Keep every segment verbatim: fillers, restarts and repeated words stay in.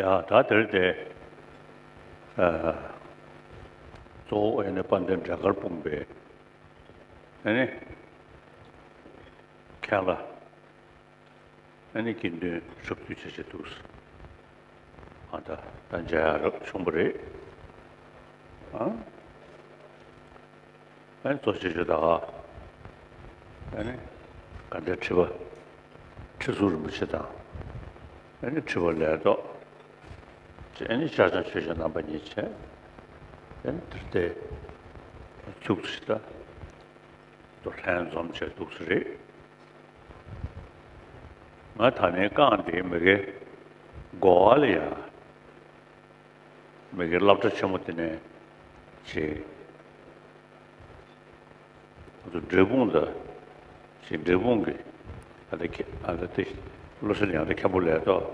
ཡ་ད་དེར་དེ། ཨ། གཙོ་བོ་ཨེ་ནི་དཔལ་ལྡན་འབྲས་དཀར་སྤུངས་པའི་ཨེ་ནི་མཁན་ལ་ཨེ་ནི་དགེ་འདུན་ཞབས་ཏུ་བྱེད་བྱེད་འདུག་ཨ་ད་ད་མཇལ་ཡག་རབ་བྱུང་བ་རེད། ཨ། ཨ་ནི་གཙོ་ཆེ་ཤོས་ད་ག་ཨ་ནི་དགའ་ལྡན་ཁྲི་པ་ཁྲི་ཟུར་རིན་པོ་ཆེ་དང་། ཨ་ནི་ཁྲི་པ་ལས་ཐོག་ཅེས་ཨ་ནི་ཤར་བྱང་ཆོས་རྗེ་རྣམ་པ་གཉིས་བྱས། ཨ་ནི་དེར་དེ་ཚུགས་སུ་ད་དོ་ལྷན་འཛོམས་བྱས་འདུག་སེ་རེད། ང་ད་ནས་རྐང་འདིའི་མི་གེ་མགོ་བ་ལ་ཡ། མི་གེ་སློབ་གྲྭ་ཆེན་མོ་དེ་ནས་བྱས། ང་ཚོ་འབྲས་སྤུངས་ལ་བྱས། འབྲས་སྤུངས་ཀྱི་ཨ་ད་ཁེ་ཨ་ད་དེ་བློ་གསལ་ཡང་ད་མཁན་པོ་ལས་ཐོག་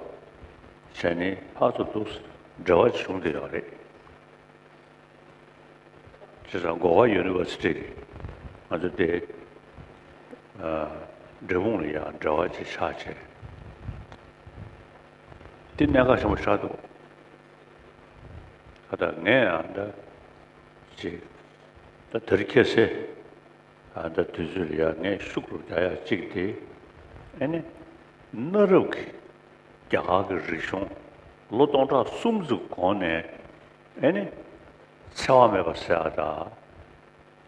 བྱས་ནས་ཕར་ཚུར་འདུག་འབྲེལ་བ་བྱུང་བསྡད་ཡོད་རེད། བྱས་ཙང་གོ་ག་ཡུ་ནི་ཝར་སི་ཊི་ང་ཚོ་དེ་ཨ་འབྲས་སྤུངས་ལ་ཡང་འབྲེལ་བ་ཅིག་ཆགས་བྱས། དེ་གནད་འགག་ཆེན་པོ་ཆགས་འདུག་ད་ལྟ་ངས་ཨ་འདྲ་ཅིག་ད་དེ་རིང་ཁ་སང་ཨ་འདྲ་དུས་ཚོད་ལ་ཡ་ངས་ཤུགས་རུ་རྒྱག་ཡ་གཅིག་དེ། ཨ་ནི་གནའ་རབས་ཀྱི་རྒྱ་གར་གྱི་རིག་གཞུང་ལོ་སྟོང་ཕྲག་གསུམ་ཙམ་གོང་ནས་ཨ་ནི་འཚེ་བ་མེད་པ་ཟེར་ཡ་དང་།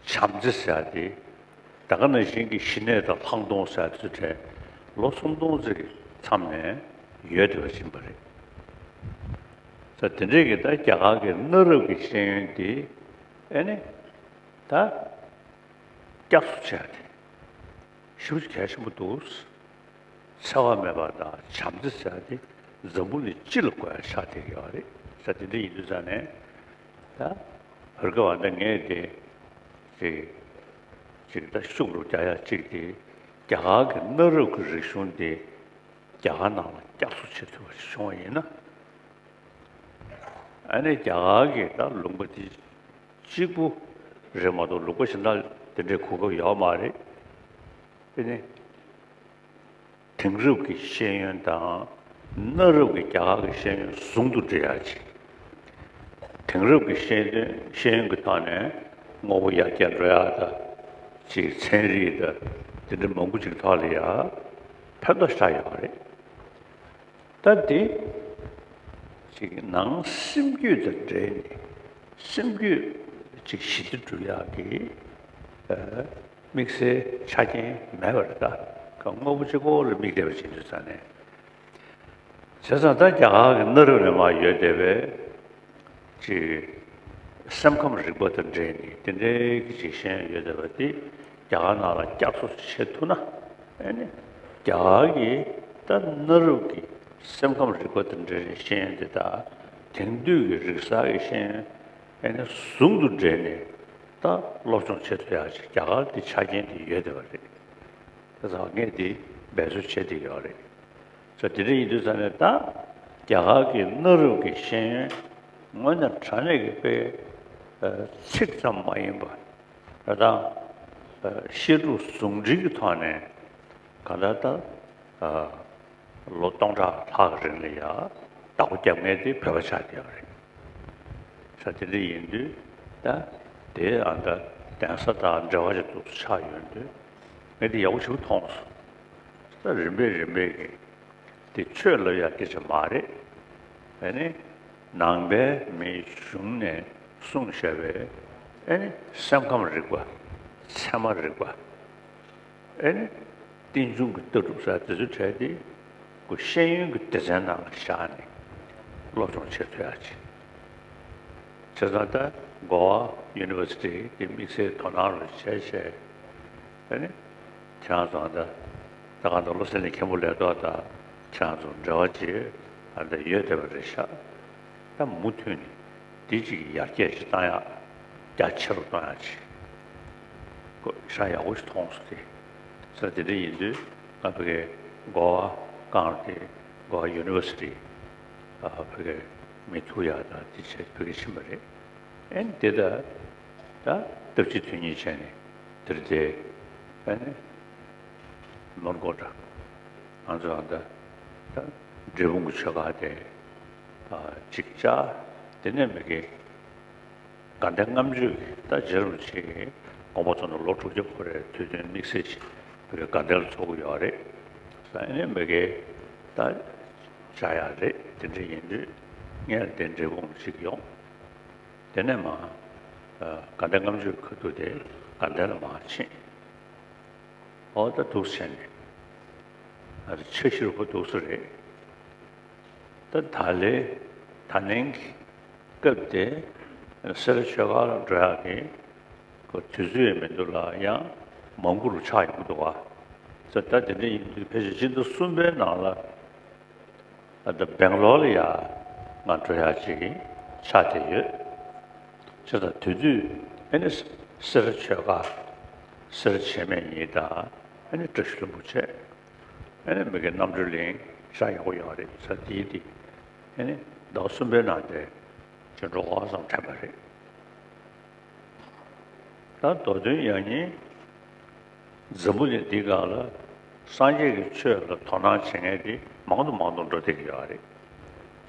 བྱམས་བརྩེ་ཟེར་ཡ་དེ། ད་ག་ནང་བཞིན་གྱི་ཞི་གནས་དང་ལྷག་མཐོང་ཟེར་ཡ་དེ་ཚོའི་གྲས་ལོ་སུམ་སྟོང་ཙམ་གྱི་མཚམས་ནས་ཡོད་བསྡད་པ་ཡིན་པ་རེད། ས་དེ་འདྲས་ཀྱི་ད་རྒྱ་གར་གྱི་གནའ་རབས་ཀྱི་ཤེས་ཡོན་དེ་ཨེ་ནི་ད་བསྐྱར་གསོ་བྱས་ཏེ་ཞེ་པོ་ཅིག་གལ་ཆེན་པོ་འདུག་འཚེ་བ་མེད་པ་དང་བྱམས་བརྩེ་ཟེར་ཡ་དེ་འཛམ་བུ་གླིང་སྤྱི་ལ་དགོས་ཡ་ཆགས་བསྡད་ཀྱི་ཡོད་རེད། ས་དེ་འདྲ་ཡིན་དུས་ཙང་ནས་ད་བར་སྐབས་ཨ་ད་ངས་དེ་ཅིག་ཅིག་ད་ཤུགས་རུ་རྒྱག་ཡ་གཅིག་དེ་རྒྱ་གར་གྱི་གནའ་རབས་ཀྱི་རིག་གཞུང་དེ་རྒྱ་གར་ནང་ལ་བསྐྱར་གསོ་བྱེད་ཐུབ་པ་ཞིག་བྱུང་བ་ཡིན་ན། ཨ་ནི་རྒྱ་གར་གྱི་ད་ལུང་པ་དེ་གཅིག་པུ་རེད་མ་གཏོགས་ལུང་པ་གཞན་དག་དེ་འདྲའི་གོ་སྐབས་ཡོད་མ་རེད། དེ་ནི་དེང་རབས་ཀྱི་ཤེས་ཡོན་དང་གནའ་རབས་ཀྱི་རྒྱ་གར་གྱི་ཤེས་ཡོན་ཟུང་དུ་འབྲེལ་ཡག་ཅིག་དེང་རབས་ཀྱི་ཤེས་ཡོན་ཤེས་ཡོན་གྱི་ཐོག་ནས་དངོས་པོ་ཡར་རྒྱས་འགྲོ་ཡག་དང་ཅིག་ཚན་རིག་དང་དེ་འདྲ་མང་པོ་ཅིག་ཐོག་ལ་ཡ་ཕན་ཐོགས་ཆགས་ཡོད་རེད། ད་འདི་ཅིག་ནང་སེམས་རྒྱུད་དང་འབྲེལ་ནས་སེམས་རྒྱུད་ཅིག་ཞི་བདེ་སྒྲུབ་ཡག་གི་ཨ་དམིགས་བསལ་ཆ་རྐྱེན་མེད་པར་ད་ག་དངོས་པོ་གཅིག་པོ་ལ་དམིགས་བསྡད་པ་ཅིག་ཡིན་དུས་ཙང་ནས། བྱས་ཙང་ད་རྒྱ་གར་གྱི་གནའ་རབས་ནས་མར་ཡོད་བསྡད་པའི་ཅིག་སེམས་ཁམས་རིག་པ་དང་འབྲེལ་ནས་དེ་འདྲའི་གི་ཅིག་ཤེས་ཡོན་ཡོད་བསྡད་པ་དེ་རྒྱ་གར་ནང་ལ་བསྐྱར་གསོ་བྱེད་ཐུབ་ན། ཨ་ནི་རྒྱ་གར་གྱི་ད་གནའ་རབས་ཀྱི་སེམས་ཁམས་རིག་པ་དང་འབྲེལ་ནས་ཤེས་ཡོན་དེ་དག་དེང་དུས་ཀྱི་རིག་གསར་གྱི་ཤེས་ཡོན་ཨ་ནི་ཟུང་དུ་འབྲེལ་ནས་ད་སློབ་སྦྱོང་བྱེད་ཐུབ་ཡག་ཅིག་རྒྱ་གར་དེ་ཆ་རྐྱེན་དེ་ཡོད་བསྡད་པ་རེད། དེ་ཚོ་ངས་དེ་འབད་རྩོལ་བྱེད་བསྡད་ཡོད་རེད། ས་དེ་འདྲ་ཡིན་དུས་ཙང་ནས་ད་རྒྱ་གར་གྱི་གནའ་རབས་ཀྱི་ཤེས་ཡོན་དངོས་གནས་དྲང་གནས་ཀྱི་དཔེ་ཚིག་ཙམ་མ་ཡིན་པ་ད་ད་བཤད་སྒྲུབ་ཟུང་འབྲེལ་གྱི་ཐོག་ནས་གང་ལྟར་ད་ལོ་སྟོང་ཕྲག་ལྷག་གི་རིང་ལ་ཡ་བདག་པོ་རྒྱབ་མཁན་དེ་བོད་པ་ཆགས་བསྡད་ཡོད་རེད། ས་དེ་འདྲ་ཡིན་དུས་ད་དེ་ཨ་ད་གདན་ས་དང་འབྲེལ་བ་ཅིག་འདུག་སེ་ཆགས་ཡོང་དུས་ངས་དེ་ཡག་པོ་ཞེ་པོ་མཐོང་སོང་། ད་རིམ་པས་རིམ་པས་ཀྱིས་དེ་ཆོས་ལབ་ཡག་སྐད་ཆ་མ་རེད། ཨ་ནི་ནང་པའི་མིའི་གཞུང་ནས་གསུངས་བཞག་པའི་ཨ་ནི་སེམས་ཁམས་རིག་པ། ཚད་མ་རིག་པ། ཨེ་ནི། རྟེན་འབྱུང་གི་ལྟ་གྲུབ་ཟེར་དེ་ཚོའི་གྲས་དེ། ཁོ་ཤེས་ཡོན་གྱི་སྡེ་ཚན་ནང་ལ་བཞག་ནས་སློབ་སྦྱོང་བྱེད་ཐུབ་ཡག་ཅིག་བྱས་ཙང་ད་གོ་བ་ཡུ་ནི་ཝར་སི་ཊི་དེ་དམིགས་བསལ་དོ་སྣང་རུ་བྱས་བྱས། ཨེ་ནི། ཁྱེད་རང་ཚོ་ད་ད་གང་ལྟར་བློ་གསལ་གླིང་མཁན་པོ་ལས་ཐོག་ད་ཁྱེད་རང་ཚོ་འབྲེལ་བ་ཅིག་ཨ་ད་ཡོད་བསྡད་པ་རེད་ཤག་ད་མུ་མཐུད་ནས་འདི་གཅིག་གི་ཡར་རྒྱས་ཅིག་བཏང་ཡག་རྒྱ་ཆེ་རུ་གཏོང་ཡག་ཅིག་ཁོ་ཧྲ་ཡག་པོ་ཞིག་མཐོང་སོང་སྟེ། ས་དེ་འདྲ་ཡིན་དུས་ང་ཕ་གིའི་གོ་བ་བསྐངས་ཏེ་གོ་བ་ཡུ་ནི་ཝར་སི་ཊི་ཕ་གིར་མི་ཐུག་ཡག་དང་དེ་བྱས་ཕ་གིར་ཕྱིན་པ་རེད། ཨེ་འདི་ད་ད་སྟབས་གཅིག་དོན་གཉིས་བྱས་ནས་འདིར་བསྡད། ཨེ་ནི་ནོར་གོ་འདྲ། ང་ཚོ་ད་ད་འབྲས་སྤུངས་ཀྱི་ཆོས་ཁང་དེ་གཅིག་བཅག་དེ་ནས་མི་གི་དགའ་ལྡན་ལྔ་མཆོད་ཀྱི་ད་རྗེ་རིན་པོ་ཆེ་གི་དགོངས་པ་རྫོགས་ནས་ལོ་དྲུག་བརྒྱ་འཁོར་བའི་དུས་སྟོན་དམིགས་བསལ་ཞིག་བོད་ཀྱི་དགའ་ལྡན་ལ་ཚོགས་ཀྱི་ཡོད་རེད། ས་ཨེ་ནས་མི་གི་ད་བཅག་ཡག་རེད། དེ་འདྲ་ཡིན་དུས་ངས་དེ་འབྲས་སྤུངས་ལ་གཅིག་ཡོང་། དེ་ནས་མ། ཨ། དགའ་ལྡན་ལྔ་མཆོད་ཁ་ཐུག་དེ་དགའ་ལྡན་ལ་མར་ཕྱིན། ཨོ་ད་འདུག་སེ་བྱས་ནས། ཨ་ད་འཆར་གཞི་རུ་ཁོ་འདུག་སེ་རེད། ད་ད་ལོའི་ད་ལན་གྱི་སྐབས་དེ་སེ་ར་ཆོས་སྒར་ལ་འགྲོ་ཡག་གི་ཁོ་དུས་ཚོད་ཡང་མི་འདུག་ལ་ཡང་མང་པོ་རུ་ཆགས་ཡོང་གི་འདུག་ག་ས་ད་དེ་འདྲ་ཡིན་དུས་ཕལ་ཆེར་ཕྱི་ཟླ་གསུམ་པའི་ནང་ལ། ད་ལྟ་སྦེང་ལོར་ལ་ཡ་ང་འགྲོ་ཡག་ཅིག་ཆགས་བསྡད་ཡོད། བྱས་ཙང་དེ་དུས་ཨ་ནི་སེ་ར་ཆོས་སྒར་སེ་ར་བྱེས་སྨད་གཉིས་དང་ཨ་ནི་བཀྲ་ཤིས་ལྷུན་པོ་བྱས། ཨ་ནི་མི་གི་རྣམ་གྲོལ་གླིང་ཤག་ཡག་པོ་ཡོད་རེད། ས་དེའི་དེ་ཨ་ནི་ཟླ་བ་གསུམ་པའི་ནང་དེ་ཅིག་འགྲོ་དགོས་བསམ་དྲན་པ་རེད། ད་མདོ་དོན་ཡང་སྙིང་འཛམ་བུ་གླིང་འདི་སྒང་ལ་སངས་རྒྱས་ཀྱི་ཆོས་ལ་དོ་སྣང་བྱེད་མཁན་དེ་མང་དུ་མང་དུ་འགྲོ་བསྡད་ཀྱི་ཡོད་རེད།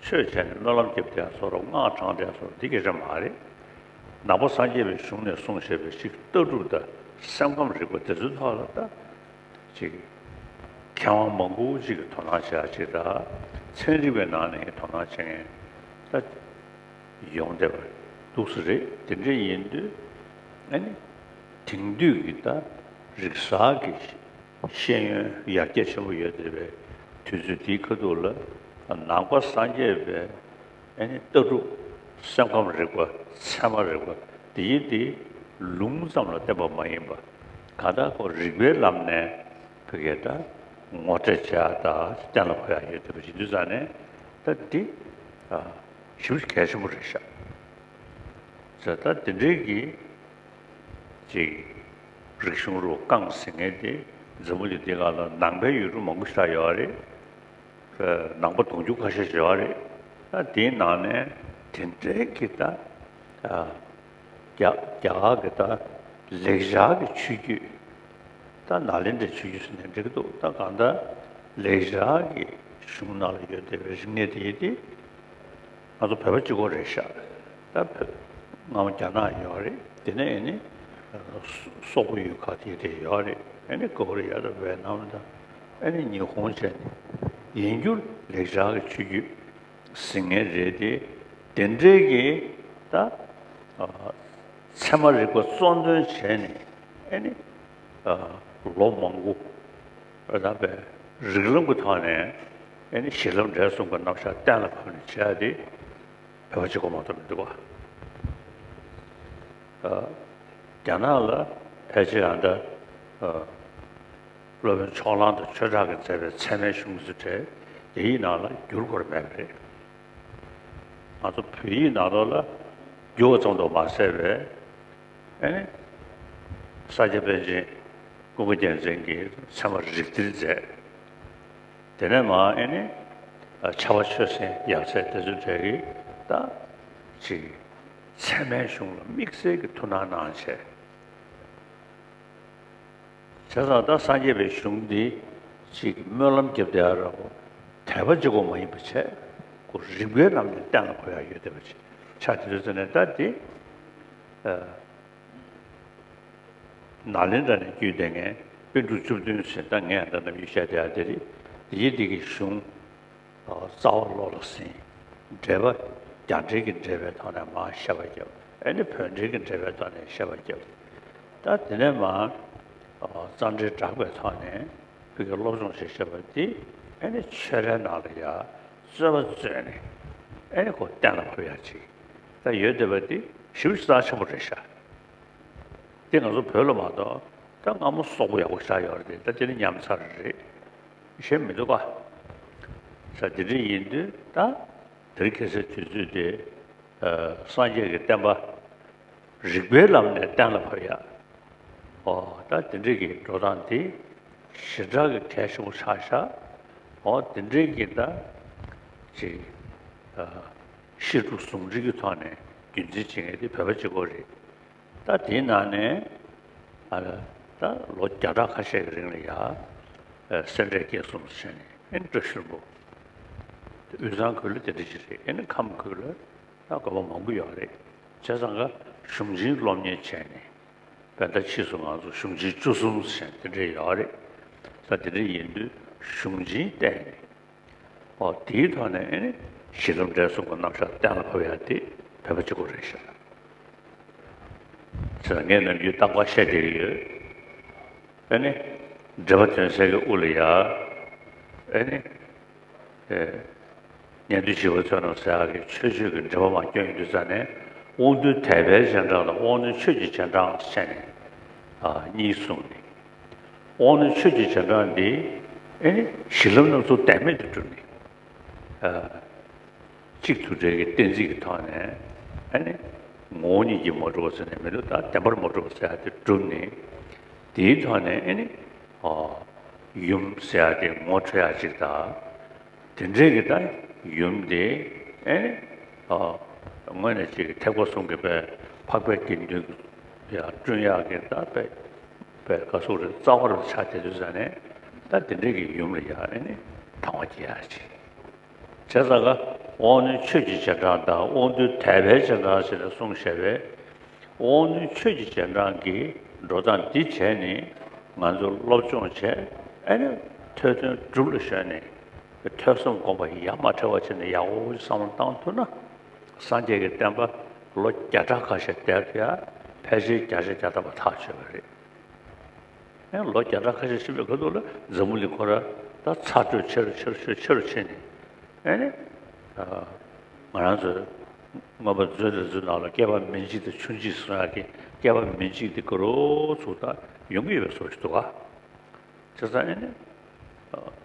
ཆོས་བྱས་ནས་སྨོན་ལམ་རྒྱབ་དེ་ཡང་བཟོ་རོགས་སྔགས་བགྲང་དེ་ཡང་བཟོ་རོགས་འདི་སྐད་ཆ་མ་རེད། ནང་པ་སངས་རྒྱས་པའི་གཞུང་ནས་གསུངས་བཞག་པའི་ཅིག་ལྟ་གྲུབ་དང་སེམས་ཁམས་རིག་པ་དེ་ཚོའི་ཐོག་ལ་ད་ཅིག་མཁས་དབང་མང་པོ་ཅིག་གིས་དོ་སྣང་བྱེད་ཡ་ཅིག་དང་། ཚན་རིག་པའི་ནང་ནས་དོ་སྣང་བྱེད་མཁན་ད་ཡོང་བསྡད་པ་འདུག་སེ་རེད། དེ་འདྲ་ཡིན་དུས་ཨ་ནི་དེང་དུས་ཀྱི་ད་རིག་གསར་གྱི་ཤེས་ཡོན་ཡར་རྒྱས་ཆེན་པོ་ཡོད་བསྡད་པའི་དུས་ཚོད་འདིའི་ཁ་ཐུག་ལ། ནང་པ་སངས་རྒྱས་པའི་ཨ་ནི་ལྟ་གྲུབ། སེམས་ཁམས་རིག་པ། ཚད་མ་རིག་པ་འདི་ཡིན་ཏེ། ལུང་ཙམ་ལ་བརྟེན་པ་མ་ཡིན་པ། གང་ལྟར་ཁོ་རིག་པའི་ལམ་ནས་བོད་སྐད་ད་ངོ་སྤྲོད་བྱ་ཡ་དང་གཏན་ལ་ཕབ་ཡ་ཡོད་བསྡད་པ་ཞིག་འདུག་ཙང་ནས། ད་འདི་ཞེ་པོ་གལ་ཆེན་པོ་རེད་ཤག་ཟེར། ད་དེ་འདྲའི་གི་ཅིག་རིག་གཞུང་རུ་རྐང་ཟིན་མཁན་དེ་འཛམ་བུ་གླིང་འདི་སྒང་ལ་ནང་པའི་ཡུལ་གྲུ་མང་པོ་ཞིག་ཡོད་རེད། ནང་པ་དུང་ཕྱུར་ཁ་ཤས་ཡོད་རེད། ད་དེའི་ནང་ནས་དེ་འདྲའི་གི་ད་རྒྱ་རྒྱ་གར་གི་ད་ལེགས་སྦྱར་གི་ཆོས་བརྒྱུད། ད་ནཱ་ལེནྡྲའི་ཆོས་བརྒྱུད་ཟེར་ནས་འགྲིག་གི་འདུག་ད་གང་ལྟར་ལེགས་སྦྱར་གི་གཞུང་ནང་ལ་ཡོད་བསྡད་པའི་རིག་གནས་དེ་ཡིན་ཏེ། ང་ཚོ་བོད་པ་གཅིག་པོ་རེད་ཤག་ད་བོད་སྔ་མོ་རྒྱ་ནག་ཡོད་རེད། དེ་ནས་ཨ་ནི་སོག་པོ་ཡུལ་ཁག་དེ་དེ་ཡོད་རེད། ཨ་ནི་ཀོ་རི་ཡ་དང་ཝེ་ནམ་དང་ཨ་ནི་ཉི་ཧོང་བྱས་ནས་ཡིན་རྒྱུ་ལེགས་སྦྱར་གྱི་ཆོས་བརྒྱུད་ཟིན་མཁན་རེད་དེ། དེ་འདྲའི་གི་ད་ཚད་མ་རིག་པ་གཙོ་འདོན་བྱས་ནས་ཨ་ནི་ལོ་མང་པོ་རེད། ད་བས་རིགས་ལམ་གྱི་ཐོག་ནས་ཨ་ནི་གཞི་ལམ་འབྲས་གསུམ་གྱི་རྣམ་གཞག་གཏན་ལ་ཕབ་ནས་བྱས་ཏེ་བོད་པ་གཅིག་པོ་མ་གཏོགས་མི་འདུག་བ། རྒྱ་ནག་ལ་ཕལ་ཆེར་ཡང་ད་སློབ་དཔོན་ཕྱོགས་གླང་དང་ཆོས་གྲགས་ཀྱིས་མཛད་པའི་ཚད་མའི་གཞུང་ཚོ་གྲས་དེ་ཡི་ནང་ལ་བསྒྱུར་དགོས་མེད་པ་རེད། ང་ཚོ་བོད་ཡིག་ནང་ལོགས་ལ་བསྒྱུར་བ་ཙམ་དུ་མ་ཟད་པའི་ཨ་ནི་ས་སྐྱ་པཎ་ཆེན་ཀུན་དགའ་རྒྱལ་མཚན་གྱི་ཚད་མ་རིགས་གཏེར་མཛད། དེ་ནས་མར་ཨེ་ནི་ཕྱྭ་པ་ཆོས་སེང་ཡབ་སྲས་དེ་ཚོ་གྲས་ཀྱིས་ད་ཅིག་ཚད་མའི་གཞུང་ལ་དམིགས་བསལ་གྱི་ཐུགས་སྣང་གནང་བྱས། བྱས་ཙང་ད་སངས་རྒྱས་པའི་གཞུང་འདི་ཅིག་སྨོན་ལམ་རྒྱབ་བསྡད་ཡ་ར་བོ་དད་པ་གཅིག་པོ་མ་ཡིན་པ་བྱས། ཁོ་རིག་པའི་ལམ་ནས་གཏན་ལ་ཕབ་ཡ་ཡོད་བསྡད་པ་ཅིག་ཆགས་བསྡད་ཡོད་ཙང་ནས། ད་འདི་ནཱ་ལེནྡྲ་ནས་བརྒྱུད་བསྡད་མཁན་པཎ་གྲུབ་བཅུ་བདུན་ཟེར། ད་ངས་ད་ནམ་རྒྱུན་བཤད་བསྡད་ཡ་དེ་རེད། དེ་ཡི་དེ་གི་གཞུང་རྩ་བ་ལོགས་ལ་ཟིན། འགྲེལ་པ་རྒྱ་འགྲེལ་གྱི་འགྲེལ་པའི་ཐོག་ནས་མར་བཤད་པ་བརྒྱབ། ཨེ་ནི་བོད་འགྲེལ་གྱི་འགྲེལ་པའི་ཐོག་ནས་བཤད་པ་བརྒྱབ། ད་དེ་ནས་མར་རྩ་འགྲེལ་སྦྲགས་པའི་ཐོག་ནས་བོད་ཀྱི་སློབ་སྦྱོང་ཞེས་བཤད་པ་འདི་ཨེ་ནི་ཆོས་རའི་ནང་ལ་ཡ་རྩོད་པ་རྩོད་ནས་ཨེ་ནི་ཁོ་གཏན་ལ་ཕབ་ཡ་ཅིག་ད་ཡོད་བསྡད་པ་འདི་ཞེ་པོ་ཅིག་རྩ་ཆེན་པོ་རེད་ཤག་འདི་ང་ཚོ་བོད་ལ་མ་གཏོགས་ད་སྔ་མོ་སོག་པོ་ཡག་པོ་ཞེ་དྲག་ཡོད་རེད་དེ། ད་དེ་ནི་ཉམས་ཚར་རེད། གཞན་མི་འདུག་ག་ས་དེ་འདྲ་ཡིན་དུས་ད་དེ་རིང་ཁ་སང་དུས་ཚོད་དེ་སངས་རྒྱས་ཀྱི་བསྟན་པ་རིགས་པའི་ལམ་ནས་གཏན་ལ་ཕབ་ཡ། ཨོ་ད་དེ་འདྲ་གི་འགྲོ་སྟངས་དེ་ཞེ་དྲག་གི་གལ་ཆེན་པོ་ཆགས་ཤག་ཨོ་དེ་འདྲ་གི་ད་ཅིག་བཤད་སྒྲུབ་ཟུང་འབྲེལ་གྱི་ཐོག་ནས་རྒྱུན་འཛིན་བྱེད་མཁན་དེ་བོད་པ་གཅིག་པོ་རེད། ད་དེའི་ནང་ནས་ཨ་ད་ལོ་བརྒྱ་ཕྲག་ཁ་ཤས་ཀྱི་རིང་ལ་ཡ་ཨ་སེ་འབྲས་དགེ་གསུམ་བྱས་ནས་ཨེ་ནི་བཀྲ་ཤིས་ལྷུན་པོ། དབུས་གཙང་ཁུལ་ལ་དེ་འདྲ་ཞིག་རེད། ཨེ་ནི་ཁམས་ཁུལ་ལ་ད་དགོན་པ་མང་པོ་ཡོད་རེད། བྱས་ཙང་ཀ་གཞུང་ཆེན་སློབ་གཉེར་བྱས་ནས་བན་ད་ཕྱིས་སུ་ང་ཚོ་གཞུང་ཆེན་བཅུ་གསུམ་བྱས་དེ་འདྲ་ཡོད་རེད། ད་དེ་འདྲ་ཡིན་དུས་གཞུང་ཆེན་བལྟས་ནས། ཨོ་དེའི་ཐོག་ནས་ཨེ་ནི་གཞི་ལམ་འབྲས་གསུམ་གྱི་རྣམ་གཞག་གཏན་ལ་ཕབ་ཡ་དེ་བོད་པ་གཅིག་པོ་རེད་ཤག་ཟེར་ངས་ནམ་རྒྱུན་རྟག་པར་བཤད་བསྡད་ཀྱི་ཡོད། ཨེ་ནི་འགྲེལ་པ་དོན་གསལ་གྱི་དབུ་ལ་ཡ་ཨེ་ནི་ཨེ་ཉན་ཐོས་བྱིས་པ་བསོད་ནམས་ཟེར་ཡག་གི་མཆོད་བརྗོད་ཀྱི་འགྲེལ་པ་མར་བསྐྱོན་ཡོང་དུས་ཙ་ནས། དབང་རྟུལ་དད་པའི་རྗེས་འབྲང་དང་དབང་རྣོན་ཆོས་ཀྱི་རྗེས་འབྲང་ཟེར་ནས་ཨ་གཉིས་གསུངས་ནས། དབང་རྣོན་ཆོས་ཀྱི་རྗེས་འབྲང་འདི་ཨེ་ནི་གཞི་ལམ་རྣམ་གསུམ་བདེན་མེད་དུ་གྲུབ་ནས། ཨ་གཅིག་ཐུག་འཕྲད་ཀྱི་གཏན་ཚིགས་ཀྱི་ཐོག་ནས་ཨ་ནི་ངོ་བོ་ཉིད་ཀྱིས་མ་གྲུབ་པ་ཟེར་ནས་མི་འདུག་ད་བདེན་པར་མ་གྲུབ་པ་ཟེར་ཡ་དེ་གྲུབ་ནས། དེའི་ཐོག་ནས་ཨ་ནི་ཨ་ཡུམ་ཟེར་ཡ་དེ་ངོ་འཕྲོད་ཡ་གཅིག་དང་། དེ་འདྲའི་གི་ད་ཡུམ་དེ་ཨེ་ནི་ཨ་དངོས་གནས་ཅིག་ཐེག་པ་གསུམ་གྱི་པའི་འཕགས་པའི་དགེ་འདུན་ཡ་བསྐྲུན་ཡག་གི་ད་པའི་པའི་ག་སོགས་རེད། རྩ་བ་རུ་ཆགས་བསྡད་དུས་ཙ་ནས། ད་དེ་འདྲའི་གི་ཡུམ་ལ་ཡ་ཨེ་ནི་དང་བ་སྐྱེ་ཡག་ཅིག་བྱས་ཙང་ཀ་ དབང་རྣོན་ཆོས་ཀྱི་རྗེས་འབྲང་དང་དབང་རྟུལ་དད་པའི་རྗེས་འབྲང་ཟེར་ནས་གསུངས་བཞག་པས། དབང་རྣོན་ཆོས་ཀྱི་རྗེས་འབྲང་གི་འགྲོ་སྟངས་འདི་བྱས་ནས་ང་ཚོ་སློབ་སྦྱོང་བྱས། ཨ་ནི་ཐོས་དོན་སྒྲུབ་ལ་གཞོལ་ནས་ཐོས་བསམ་སྒོམ་པ་ཡ་མ་བྲལ་བ་བྱས་ནས་ཡག་པོ་བསམ་བློ་བཏང་ཐུབ་ན། སངས་རྒྱས་ཀྱི་བསྟན་པ་ལོ་བརྒྱ་ཕྲག་ཁ་ཤས་དར་ཐུབ་ཡ་ཕལ་ཆེར་བརྒྱ་ཆ་བརྒྱ་ཐམ་པ་ཐག་ཆོད་པ་རེད། ཨེ་ལོ་བརྒྱ་ཕྲག་ཁ་ཤས་ཕྱིན་པའི་ཁ་ཐུག་ལ་འཛམ་བུ་གླིང་ཁོ་ར་ད་ཚ་དྲོད་ཆེ་རུ་ཆེ་རུ་ཆེ་རུ་ཆེ་རུ་ཕྱིན་ནས། ཨེ་ནི་ང་རང་ཚོའི་མངོན་པ་མཛོད་དེ་ཚོའི་ནང་ལ་བསྐལ་པ་མི་འཇིག་དང་ཆུང་འཇིག་གསུང་ཡག་གི་བསྐལ་པ་མི་འཇིག་དེ་ག་རོ་ཚུགས་ད་ཡོང་གི་ཡོད་པའི་བཟོ་ཞིག་འདུག་ག་བྱས་ཙང་ཨེ་ནི།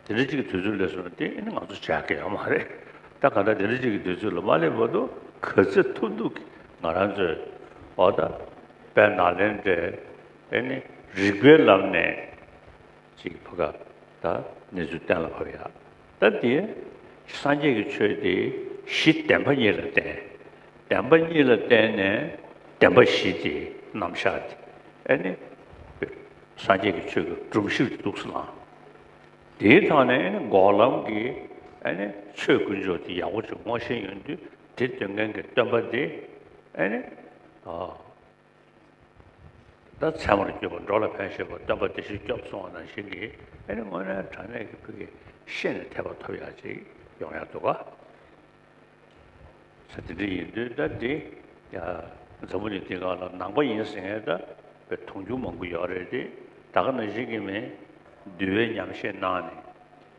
དེ་འདྲ་ཅིག་གི་དུས་ཚོད་སླེབས་སོང་ན་དེ་ཨེ་ནི་ང་ཚོ་བྱ་གི་ཡོད་མ་རེད། ད་ག་ད་དེ་འདྲ་ཅིག་གི་དུས་ཚོད་ལ་མ་སླེབས་བར་དུ་ག་ཚོད་ཐུབ་ཐུབ་ཀྱིས་ང་རང་ཚོས་འོ་ད་དཔལ་ནཱ་ལེནྡྲའི་ཨེ་ནི་རིག་པའི་ལམ་ནས་ཅིག་ཕ་ག་ད་གནས་ཚུལ་གཏན་ལ་ཕབ་ཡ། ད་དེ་སངས་རྒྱས་ཀྱི་ཆོས་དེ་གཞི་བདེན་པ་གཉིས་ལ་བརྟེན། བདེན་པ་གཉིས་ལ་བརྟེན་ནས་བདེན་པ་བཞི་དེ་རྣམ་གཞག་དེ་ཨེ་ནི་སངས་རྒྱས་ཀྱི་ཆོས་ཀྱི་སྒྲོམ་གཞི་རུ་འདུག་སོང་ན། དེའི་ཐོག་ནས་ཨེ་ནི་འགོག་ལམ་གྱི་ཨེ་ནི་ཆོས་དཀོན་མཆོག་དེ་ཡག་པོ་ཅིག་ངོ་ཤེས་ཡོང་དུས་དེ་སྟོན་མཁན་གྱི་སྟོན་པ་དེ་ཨེ་ནི་ཨ། ད་ཚད་མར་གྱུར་པ་འགྲོ་ལ་ཕན་བཞེད་པ་སྟོན་པ་བདེ་གཤེགས་སྐྱབས་གསུངས་པ་ནང་བཞིན་གྱི་ཨེ་ནི་དངོས་གནས་དྲང་གནས་ཀྱི་ཕ་གི་ཤེས་ནས་ཐེག་པ་ཐོབ་ཡག་ཅིག་ཡོང་ཡག་འདུག་ག་ས་དེ་འདྲ་ཡིན་དུས་ད་འདི་ཡ་འཛམ་བུ་གླིང་འདི་སྒང་ལ་ནང་པ་ཡིན་ཟེར་མཁན་ད་དཔེ་མཐོང་རྒྱུ་མང་པོ་ཡོད་རེད་དེ། ད་ག་ནང་བཞིན་གྱི་མི་འདུལ་བའི་ཉམས་བཞེས་གནང་ནས་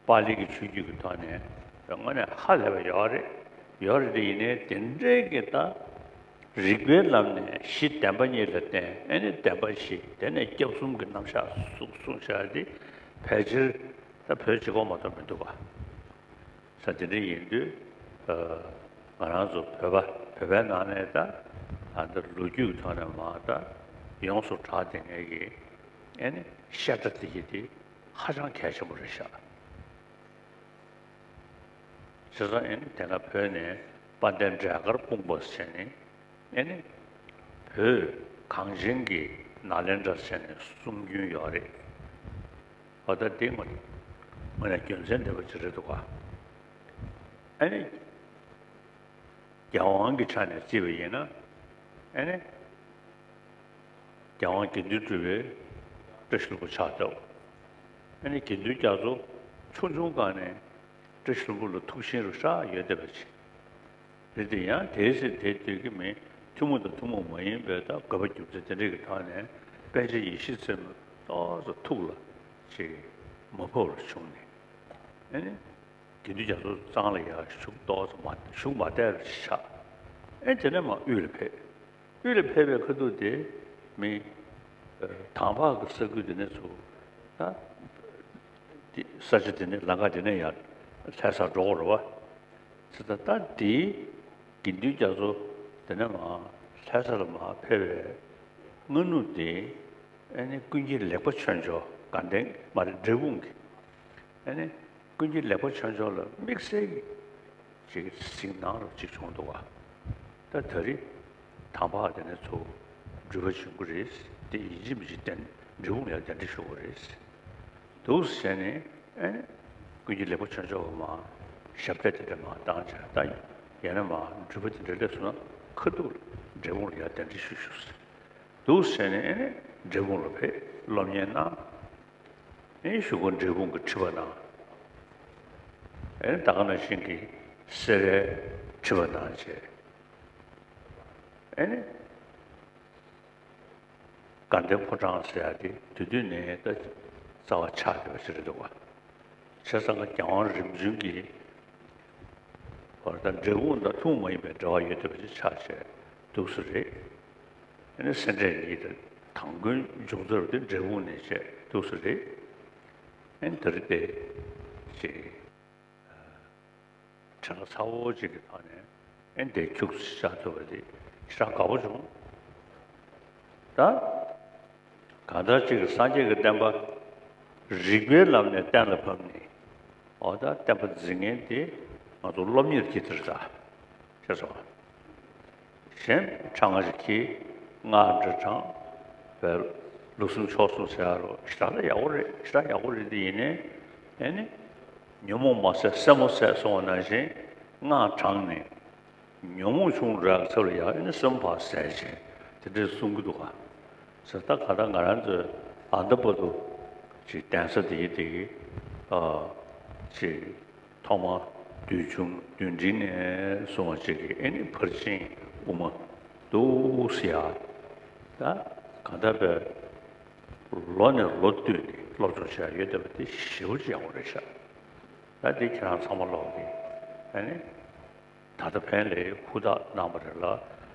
པཱ་ལི་གི་ཆོས་བརྒྱུད་ཀྱི་ཐོག་ནས་དངོས་གནས་ཧ་ལས་པ་ཡོད་རེད། ཡོད་རེད་དེ་ཡིན་ནའི་དེ་འདྲའི་གི་ད་རིག་པའི་ལམ་ནས་གཞི་བདེན་པ་གཉིས་ལ་བརྟེན་ཨེ་ནི་བདེན་པ་བཞི་དེ་ནས་སྐྱབས་གསུམ་གྱི་རྣམ་གཞག་གསུངས་བཞག་དེ་ཕལ་ཆེར་ད་བོད་གཅིག་པོ་མ་གཏོགས་མི་འདུག་ག་ས་དེ་འདྲ་ཡིན་དུས། ང་རང་ཚོ་བོད་པ་བོད་པའི་ནང་ནས་ད་ད་ལྟ་ལོ་རྒྱུས་ཐོག་ནས་མ་ད་ཡོངས་སུ་གྲགས་བསྡད་མཁན་གྱི་ཨེ་ནི་བཤད་གྲྭ་དེ་ཡི་དེ་ཧ་ཅང་གལ་ཆེན་པོ་རེད་ཤག་བྱས་ཙང་ཨེ་ནི་དེ་སྔ་བོད་ནས་དཔལ་ལྡན་འབྲས་དཀར་སྤུངས་པ་ཟེར་ནས་ཨེ་ནི་བོད་གངས་ཅན་གྱི་ནཱ་ལེནྡྲ་ཟེར་ནས་གསུང་རྒྱུན་ཡོད་རེད། འོ་ད་འདི་ངོ་ངོ་ནས་རྒྱུ་མཚན་ལྡན་པ་ཅིག་རེད་འདུག་ག་ཨ་ནི་རྒྱལ་དབང་གི་ཆ་ནས་བརྩིས་པ་ཡིན་ན་ཨ་ནི་རྒྱལ་དབང་དགེ་འདུན་གྲུབ་པའི་བཀྲ་ཤིས་ལྷུན་པོ་ཕྱག་བཏབ། ཨ་ནི་དགེ་འདུན་རྒྱ་མཚོ་ཆུང་ཆུང་སྒང་ནས་བཀྲ་ཤིས་ལྷུན་པོ་ལ་ཐུགས་ཞེན་རུ་ཤག་ཡོད་བསྡད་པ་ཅིག་རེད་དེ། ཡང་དེའི་ཚེ་དེ་དུས་ཀྱི་མི་ཐུན་མོང་དང་ཐུན་མོང་མ་ཡིན་པའི་ད་དགོས་པ་རྒྱུ་མཚན་དེ་འདྲ་གི་ཐོག་ནས་པཎ་ཆེན་ཡེ་ཤེས་མཚན་མོ་ཏོག་ཙམ་ཐུགས་ལ་ཅིག་མ་ཕོག་པར་བྱུང་ནས་ཨ་ནི་དགེ་འདུན་རྒྱ་མཚོ་གཙང་ལ་ཡར་བཞུགས་ཏོག་ཙམ་མ་བཞུགས་མ་བསྡད་པ་ཆགས། ཨ་དེ་ནས་མར་དབུས་ལ་ཕེབས། དབུས་ལ་ཕེབས་པའི་ཁ་ཐུག་དེ་མི་དང་ཕག་གི་ས་ཁུལ་དེ་ནས་ཚུར་ད་དེ་ས་ཆ་དེ་ནས་ལམ་ཁ་དེ་ནས་ཡར་ལྷ་སར་འགྲོ་དགོས་རེད་བ། ཙི་ད་ལྟ་འདིའི་དགེ་འདུན་རྒྱ་མཚོ་དེ་ནས་མར་ལྷ་ས་ལ་མར་ཕེབས་པའི་སྔ་ནུབ་དེ་ཨ་ནི་ཀུན་མཁྱེན་ལེགས་པ་ཆོས་འབྱོར་དགའ་ལྡན་མ་རེད་འབྲས་སྤུངས་ཀྱི་ཨ་ནི་ཀུན་མཁྱེན་ལེགས་པ་ཆོས་འབྱོར་ལ་དམིགས་བསལ་གྱི་ཅིག་གཟིགས་སྣང་རུ་ཅིག་བྱུང་འདུག་བ། ད་ད་རེས་དང་པ་དེ་ནས་ཚུར་འགྲུལ་པ་བྱུང་གི་རེད། དེ་ཡིན་གཅིག་མིན་གཅིག་གདན་འབྲས་སྤུངས་ལ་གདན་འདྲེན་ཞུ་དགོས་རེད། འདུག་ཟེར་ནས་ཨེ་ནས་ཀུན་མཁྱེན་ལེགས་པ་ཆོས་འབྱོར་བ་མར་ཞབས་སྟེགས་དེ་འདྲ་མར་བཏང་བྱས། ད་ཡང་ན་མར་འགྲུལ་པ་དེ་འདྲ་སླེབས་སོང་ན་ཁ་ཐུག་ལ་འབྲས་སྤུངས་ལ་ཡར་གདན་འདྲེན་ཞུ་ཞུ་ཟེར། འདུག་ཟེར་ནས་ཨེ་ནས་འབྲས་སྤུངས་ལ་ཕེབས་སློབ་གཉེར་གནང་། ཨེ་ནས་གཞུག་གུ་འབྲས་སྤུངས་ཀྱི་ཁྲི་པ་གནང་། ཨེ་ནས་ད་ག་ནང་བཞིན་གྱི་སེ་རའི་ཁྲི་པ་གནང་བྱས། ཨེ་ནས་དགའ་ལྡན་ཕོ་བྲང་ཟེར་ཡག་དེ་དེ་དུས་ནས་ད་རྩ་བ་ཆགས་བསྡད་པ་ཞིག་རེད་འདུག་ག་བྱས་ཙང་ཀ་རྒྱལ་དབང་རིམ་བྱོན་གྱི་བར་ད་འབྲས་སྤུངས་དང་ཐུན་མོང་མ་ཡིན་པའི་འབྲེལ་བ་ཡོད་བསྡད་པ་ཞིག་ཆགས་བྱས་འདུག་སེ་རེད། ཨ་ནི་སེ་འབྲས་གཉིས་དང་དང་པོའི་འབྱུང་རྩ་རུ་དེ་འབྲས་སྤུངས་ནས་བྱས་འདུག་སེ་རེད། ཨ་ནི་ད་རེས་དེ་ཅིག་དྲན་ཚ་བོ་ཅིག་གི་ཐོག་ནས་ཨེ་འདི་ཁྱུག་ཙམ་བཞག་ཐུབ་པ་དེ་ཞེ་དྲག་དགའ་པོ་བྱུང་། ད་གང་ལྟར་ཅིག་གི་སངས་རྒྱས་ཀྱི་བསྟན་པ་རིག་པའི་ལམ་ནས་གཏན་ལ་ཕབ་ནས། འོ་ད་བསྟན་པ་འཛིན་མཁན་དེ་ང་ཚོ་སློབ་གཉེར་གྱི་དེར་ད་ཅེས་སོ། གཞན་ཕྲེང་བ་ཞིག་གིས་སྔགས་འདྲ་བགྲང་བའི་ལུགས་གསུམ་ཕྱོགས་གསུམ་ཟེར་ཡ་རོ་ཞེ་དྲག་ད་ཡག་པོ་རེད། ཞེ་དྲག་ཡག་པོ་རེད་དེ་ཡིན་ནའི་ཨེ་ནི། ཉོན་མོངས་མ་ཟད་སེན་མོ་ཟད་གསུངས་པ་ནང་བཞིན། སྔགས་བགྲངས་ནས་ཉོན་མོངས་ཆུང་རུ་ཚར་ལ་ཡང་ཨེ་ནི་སེམས་ཕར་ཟད་བྱས་དེ་འདྲས་གསུང་གི་འདུག་ག་ཟེར། ད་ག་ད་ང་རང་ཚོས་ཨ་ད་བར་དུ་ཅིག་གདན་ས་དེ་གི་དེ་གི་ཨ་ཅིག་ཐོག་མ་བདུད་འཇོམས་བདུད་འདྲེ་ནས་བཟུང་བ་ཅིག་གི་ཨེ་ནི་ཕར་ཕྱིན་དབུ་མ་འདུག་ཟེར་ཡ། ད་གང་ལྟར་བས་ལོ་ནས་ལོ་བསྟུད་ནས་སློབ་སྦྱོང་བྱས་ཡོད་བསྡད་པ་དེ་ཞེ་པོ་ཅིག་ཡག་པོ་རེད་ཤག་ད་དེ་ཁྱེད་རང་ཚང་མ་ལོག་གི་ཨ་ནི། ད་ལྟ་ཕན་ལས་ཧུར་ཐག་གནང་བ་རེད་ལ།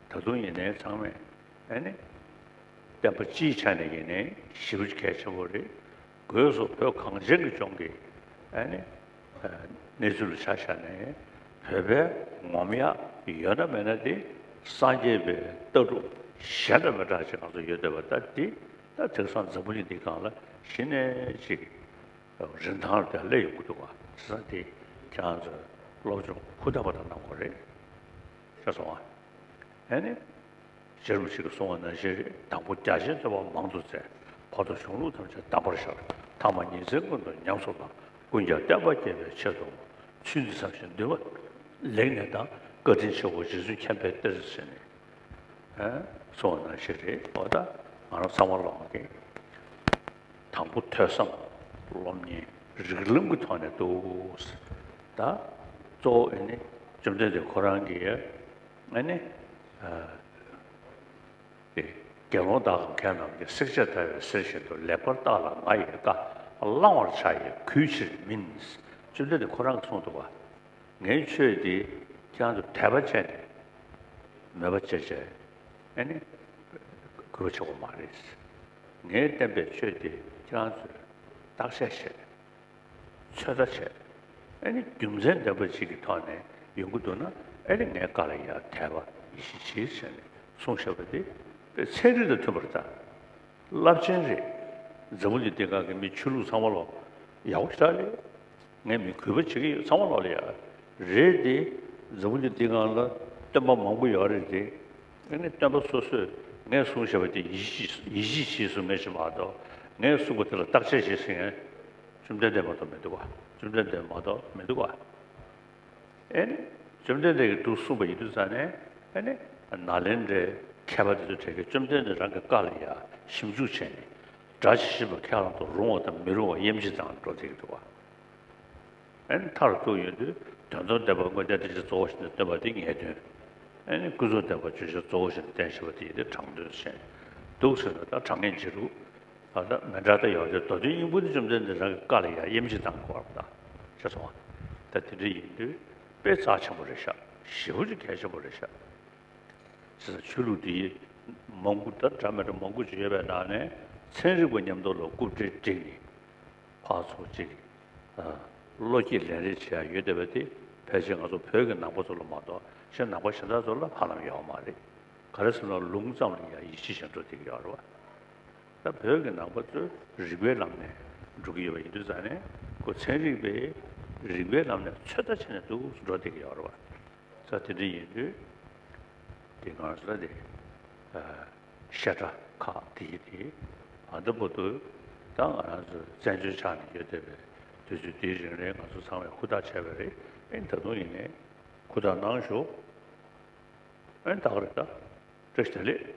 ད་དུང་ཡིན་ནའི་ཚང་མས་ཨ་ནི་བསྟན་པ་སྤྱིའི་ཆ་ནས་ཡིན་ནའི་ཞེ་པོ་གལ་ཆེན་པོ་རེད། སྒོས་སུ་བོད་གངས་ཅན་གྱི་ལྗོངས་ཀྱི་ཨ་ནི་གནས་ཚུལ་ལ་ཆ་བཞག་ནས་བོད་པའི་ངོམ་ཡག་ཡོད་ན་མེད་ན་དེ་སངས་རྒྱས་པའི་ལྟ་གྲུབ་གཞན་དང་མི་འདྲ་ཅིག་ང་ཚོ་ཡོད་བསྡད་པ་ད་དེ་ད་དེང་སང་འཛམ་བུ་གླིང་འདིའི་སྒང་ལ་གཞི་ནས་ཅིག་རིན་ཐང་དེ་སླེབས་ཡོང་གི་འདུག་ག་བྱས་ཙང་དེ་ཁྱེད་རང་ཚོས་སློབ་སྦྱོང་ཧུར་ཐག་པ་དང་གནང་དགོས་རེད། ཤེས་སོང་ང་། ཨ་ནི། རྗེ་རིན་པོ་ཆེ་གིས་གསུངས་པ་ནང་བཞིན་རེད། དང་པོ་རྒྱ་ཆེན་ཐོས་པ་མང་དུ་བཙལ། བར་དུ་གཞུང་ལུགས་ཐམས་ཅད་གདམས་པར་ཤར། ཐ་མ་ཉིན་མཚན་ཀུན་ཏུ་ཉམས་སུ་བླངས། ཀུན་ཀྱང་བསྟན་པ་རྒྱས་པའི་ཆེད་དུ། ཚུལ་འདི་བསམ་ཞིང་འདུན་པ་ལེགས་གནས་དང་། བཀའ་དྲིན་ཆེའོ་རྗེ་བཙུན་མཁྱེན་པའི་གཏེར་ཟེར་ནས། ཨ་གསུངས་པ་ནང་བཞིན་རེད། འོ་ད་ང་རང་ཚང་མ་ལོག་གི་དང་པོ་ཐོས་བསམ་སློབ་གཉེར་རིགས་ལམ་གྱི་ཐོག་ནས་འདུག་ད་གཙོ་བོ་ཨེ་ནི་བཅོམ་ལྡན་འདས་ཁོ་རང་གིས་ཨེ་ནི་ཨ་དགེ་སློང་དག་གམ་མཁས་རྣམས་ཀྱིས། བསྲེགས་བཅད་བརྡར་བའི་གསེར་བཞིན་དུ། ལེགས་པར་བརྟགས་ལ་ང་ཡི་བཀའ། བླང་བར་བྱ་ཡི་གུས་ཕྱིར་མིན། བཅོམ་ལྡན་འདས་ཁོ་རང་གིས་གསུངས་འདུག་ག་ངའི་ཆོས་འདི་ཁྱེད་རང་ཚོ་དད་པ་བྱས་ནས་མོས་པ་བྱས་བྱས་ཨེ་ནི་གུས་པ་བྱེད་དགོས་མ་རེད། ངའི་བསྟན་པའི་ཆོས་འདི་ཁྱེད་རང་ཚོས་བརྟག་དཔྱད་བྱས། ཚོད་ལྟ་བྱས། ཨེ་ནི་རྒྱུ་མཚན་ལྡན་པ་ཅིག་གི་ཐོག་ནས་ཡོང་གི་འདུག་ན་ཨེ་ནི་ངའི་བཀའ་ལ་ཡང་དད་པ་ཡིད་ཆེས་བྱེད་ཟེར་ནས་གསུངས་བཞག་པ་འདི་དཔེ་ཚན་རིག་དང་མཐུན་པ་རེད་ད། རླབས་ཆེན་རེད། འཛམ་བུ་གླིང་འདི་སྒང་གི་མི་ཆོས་ལུགས་ཚང་མ་ལོག་ཡག་པོ་ཞེ་དྲག་རེད། ངས་མི་གུས་པ་བྱེད་ཀྱི་ཡོད་ཚང་མ་ལོག་ལ་ཡ། རེད་དེ། འཛམ་བུ་གླིང་འདི་སྒང་ལ་སྟོན་པ་མང་པོ་ཡོད་རེད་དེ། ཨ་ནི་སྟོན་པ་སོ་སོས་ངས་གསུངས་བཞག་པ་དེ་ཡིད་ཆེས་ཡིད་ཆེས་བྱེད་གསུང་མཁན་ཞིག་མ་གཏོགས་ངས་གསུངས་པ་དེ་ལ་བརྟག་དཔྱད་བྱེད་ཟེར་མཁན་བཅོམ་ལྡན་འདས་མ་གཏོགས་མི་འདུག་ག་བཅོམ་ལྡན་འདས་མ་གཏོགས་མི་འདུག་ག་ཨེ་ནི། བཅོམ་ལྡན་འདས་ཀྱིས་འདུག་གསུངས་པ་ཡིན་དུས་ཙང་ནས་ཨེ་ནི། ནཱ་ལེནྡྲའི་མཁས་པ་དེ་ཚོ་གྲས་ཀྱིས་བཅོམ་ལྡན་འདས་རང་གི་བཀའ་ལ་ཡ་ཞིབ་འཇུག་བྱས་ནས་སྒྲ་ཇི་བཞིན་པ་ཁས་བླངས་དུ་རུང་བ་དང་མི་རུང་བ་དབྱེ་འབྱེད་དང་འགྲོ་བསྡད་ཀྱི་འདུག་ག་ཨེ་ནི་མཐར་ཐུག་ཡོང་དུས་དོན་དམ་བདེན་པ་དངོས་བསྟན་ཏིང་འཛིན་གཙོ་བོ་ཞིག་ཏུ་སྟོན་པ་དེ་ངེས་དོན། ཨེ་ནི་ཀུན་རྫོབ་བདེན་པ་བརྗོད་བྱ་གཙོ་བོ་ཞིག་ཏུ་བསྟན་བཞིན་པ་དེ་ཡིན་ཏེ་དྲང་དོན་བྱས་འདུག་ཟེར་ན་ད་དྲང་ངེས་འཇིགས་རུང་ད་ལྟ་མི་འདྲ་ད་ཡོད་དེ་མདོ་དོན་སྙིང་པོ་ནི་བཅོམ་ལྡན་འདས་རང་གི་བཀའ་ལ་ཡང་དབྱེ་འབྱེད་དང་གོ་བར་ད་ཤེས་སོང་ང་། ད་དེ་འདྲ་ཡིན་དུས་དཔེ་རྩ་ཆེན་པོ་རེད་ཤག་ཞེ་པོ་ཅིག་གལ་ཆེན་པོ་རེད་ཤག་བྱས་ཙང་ཆོས་ལུགས་འདི་མང་པོ་ད་འདྲ་མི་འདྲ་མང་པོ་ཅིག་ཡོད་པའི་ནང་ནས་ཚན་རིག་པ་མཉམ་དུ་ལ་རྐུབ་སྟེགས་བསྒྲིགས་ནས་ཕར་ཚུར་ཅིག་བློ་སྐྱེད་ལེན་རེས་བྱེད་ཡ་ཡོད་བསྡད་པ་དེ་ཕལ་ཆེར་ང་ཚོ་བོད་ཀྱི་ནང་པ་ཚོ་ལ་མ་གཏོགས་གཞན་ནང་པ་གཞན་དག་ཚོ་ལ་ཧ་ལམ་ཡོད་མ་རེད། ག་རེ་ཟེར་ན་ལུང་ཙམ་ལ་ཡ་ཡིད་ཆེས་བྱས་འགྲོ་བསྡད་ཀྱི་ཡོད་རེད་བ། ད་བོད་ཀྱི་ནང་པ་ཚོས་རིགས་པའི་ལམ་ནས་འགྲོ་གི་ཡོད་པ་ཡིན་དུས་ཙང་ནས་ཁོ་ཚན་རིག་པས་རིགས་པའི་ལམ་ནས་ཚོད་ལྟ་བྱས་ནས་འདུག་འགྲོ་བསྡད་ཀྱི་ཡོད་རེད་བ། ས་དེ་འདྲ་ཡིན་དུས་དེ་ང་ཚོ་དེ་བཤད་གྲྭ་ཁག་དེ་ཡི་དེ་ཨ་འདི་པོ་དུ་ད་ང་རང་ཚོ་བཙན་བྱོལ་ཆགས་ནས་ཡོད་བསྡད་པའི་དུས་ཚོད་དེའི་རིང་ལ་ང་ཚོ་ཚང་མས་ཧུར་ཐག་བྱས་པ་རེད། ཨེ་ད་དུང་ཡིན་ནའི་ཧུར་ཐག་གནང་ཤོག་ཨེ་ད་ག་རེད་ད། བཀྲ་ཤིས་བདེ་ལེགས།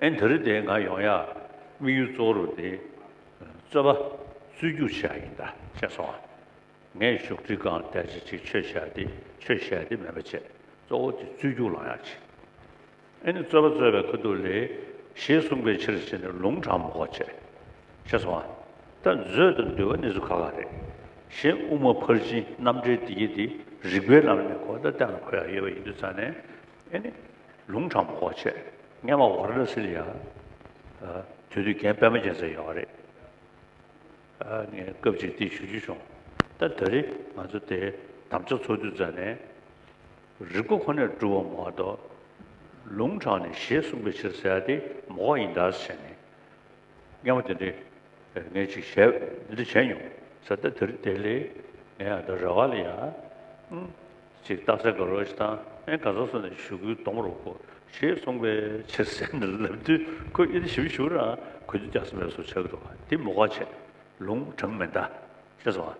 ཨེ་ད་རེས་དེ་ང་ཡོང་ཡ་དམིགས་ཡུལ་གཙོ་བོ་རུ་དེ་རྩོད་པ་རྩོད་རྒྱུགས་བྱས་ཡིན་ད་ཤེས་སོང་ཨ། ངས་བཞུགས་ཁྲི་སྒང་བསྡད་བྱས་ཅིག་ཆོས་བཤད་དེ་ཆོས་བཤད་དེ་མེད་པ་བྱས་གཙོ་བོ་དེ་རྩོད་རྒྱུགས་ལངས་ཡག་ཅིག་ཨེ་ནི་རྩོད་པ་རྩོད་པའི་ཁ་ཐུག་ལས་ཞེས་གསུངས་པའི་ཕྱིར་ཟེར་ནས་ལུང་དྲངས་མ་དགོས་བྱས། ཤེས་སོང་ཨ། ད་མཛོད་དང་འདུལ་བ་གནས་ཚུལ་ཁ་ཁ་རེད། གཞན་དབུ་མ་ཕར་ཕྱིན་རྣམ་འགྲེལ་འདི་གྱིས་འདི་རིགས་པའི་ལམ་ནས་གོ་ད་གཏན་ལ་འཁོད་ཡག་ཡོད་པ་ཡིན་དུས་ཙང་ནས་ཨེ་ནི་ལུང་དྲངས་མ་དགོས་བྱས། སྔས་མ་ཝཱ་ར་ཎ་སི་ལ་ཡ་དེ་དུས་རྒན་པད་མ་རྒྱལ་མཚན་ཡོད་རེད། ངས་སྐབས་ཅིག་འདི་ཞུ་རྒྱུ་བྱུང་། ད་ད་རེས་ང་ཚོ་དེ་དམ་བཅའ་ཚོགས་དུས་ཙ་ནས་རིགས་པ་ཁོ་ནས་སྒྲུབ་པ་མ་གཏོགས་ལུང་དྲངས་ནས་ཞེས་གསུངས་པའི་ཕྱིར་ཟེར་ཡ་དེ་མ་གོ་ཡིན་ད་ཟེར་ནས་སྔས་མ་དེ་འདྲས་ངས་ཅིག་བྱས་འདི་འདྲ་བྱས་མྱོང་ཟེར། ད་དེ་རིང་དེ་ལས་ངས་ཡང་ད་རེ་བ་ལ་ཡ་ཅིག་རྟགས་གསལ་དགའ་རོགས་ཤིག་དང་ཨེ་ག་ཚོད་སོང་ནས་ཞུ་སྐུལ་གཏོང་རོགས་གོ་ཞེས་གསུངས་པའི་ཕྱིར་ཟེར་ནས་ལབ་དུས་ཁོས་ཨེ་འདྲ་ཞིབ་ཞུ་རང་གོ་རྒྱུ་རྒྱག་ས་མེད་བཟོ་བྱེད་ཀྱི་འདུག་དེ་མ་གོ་བྱས་ལུང་དྲངས་མེད་ད་ཤེས་སོང་ཨ།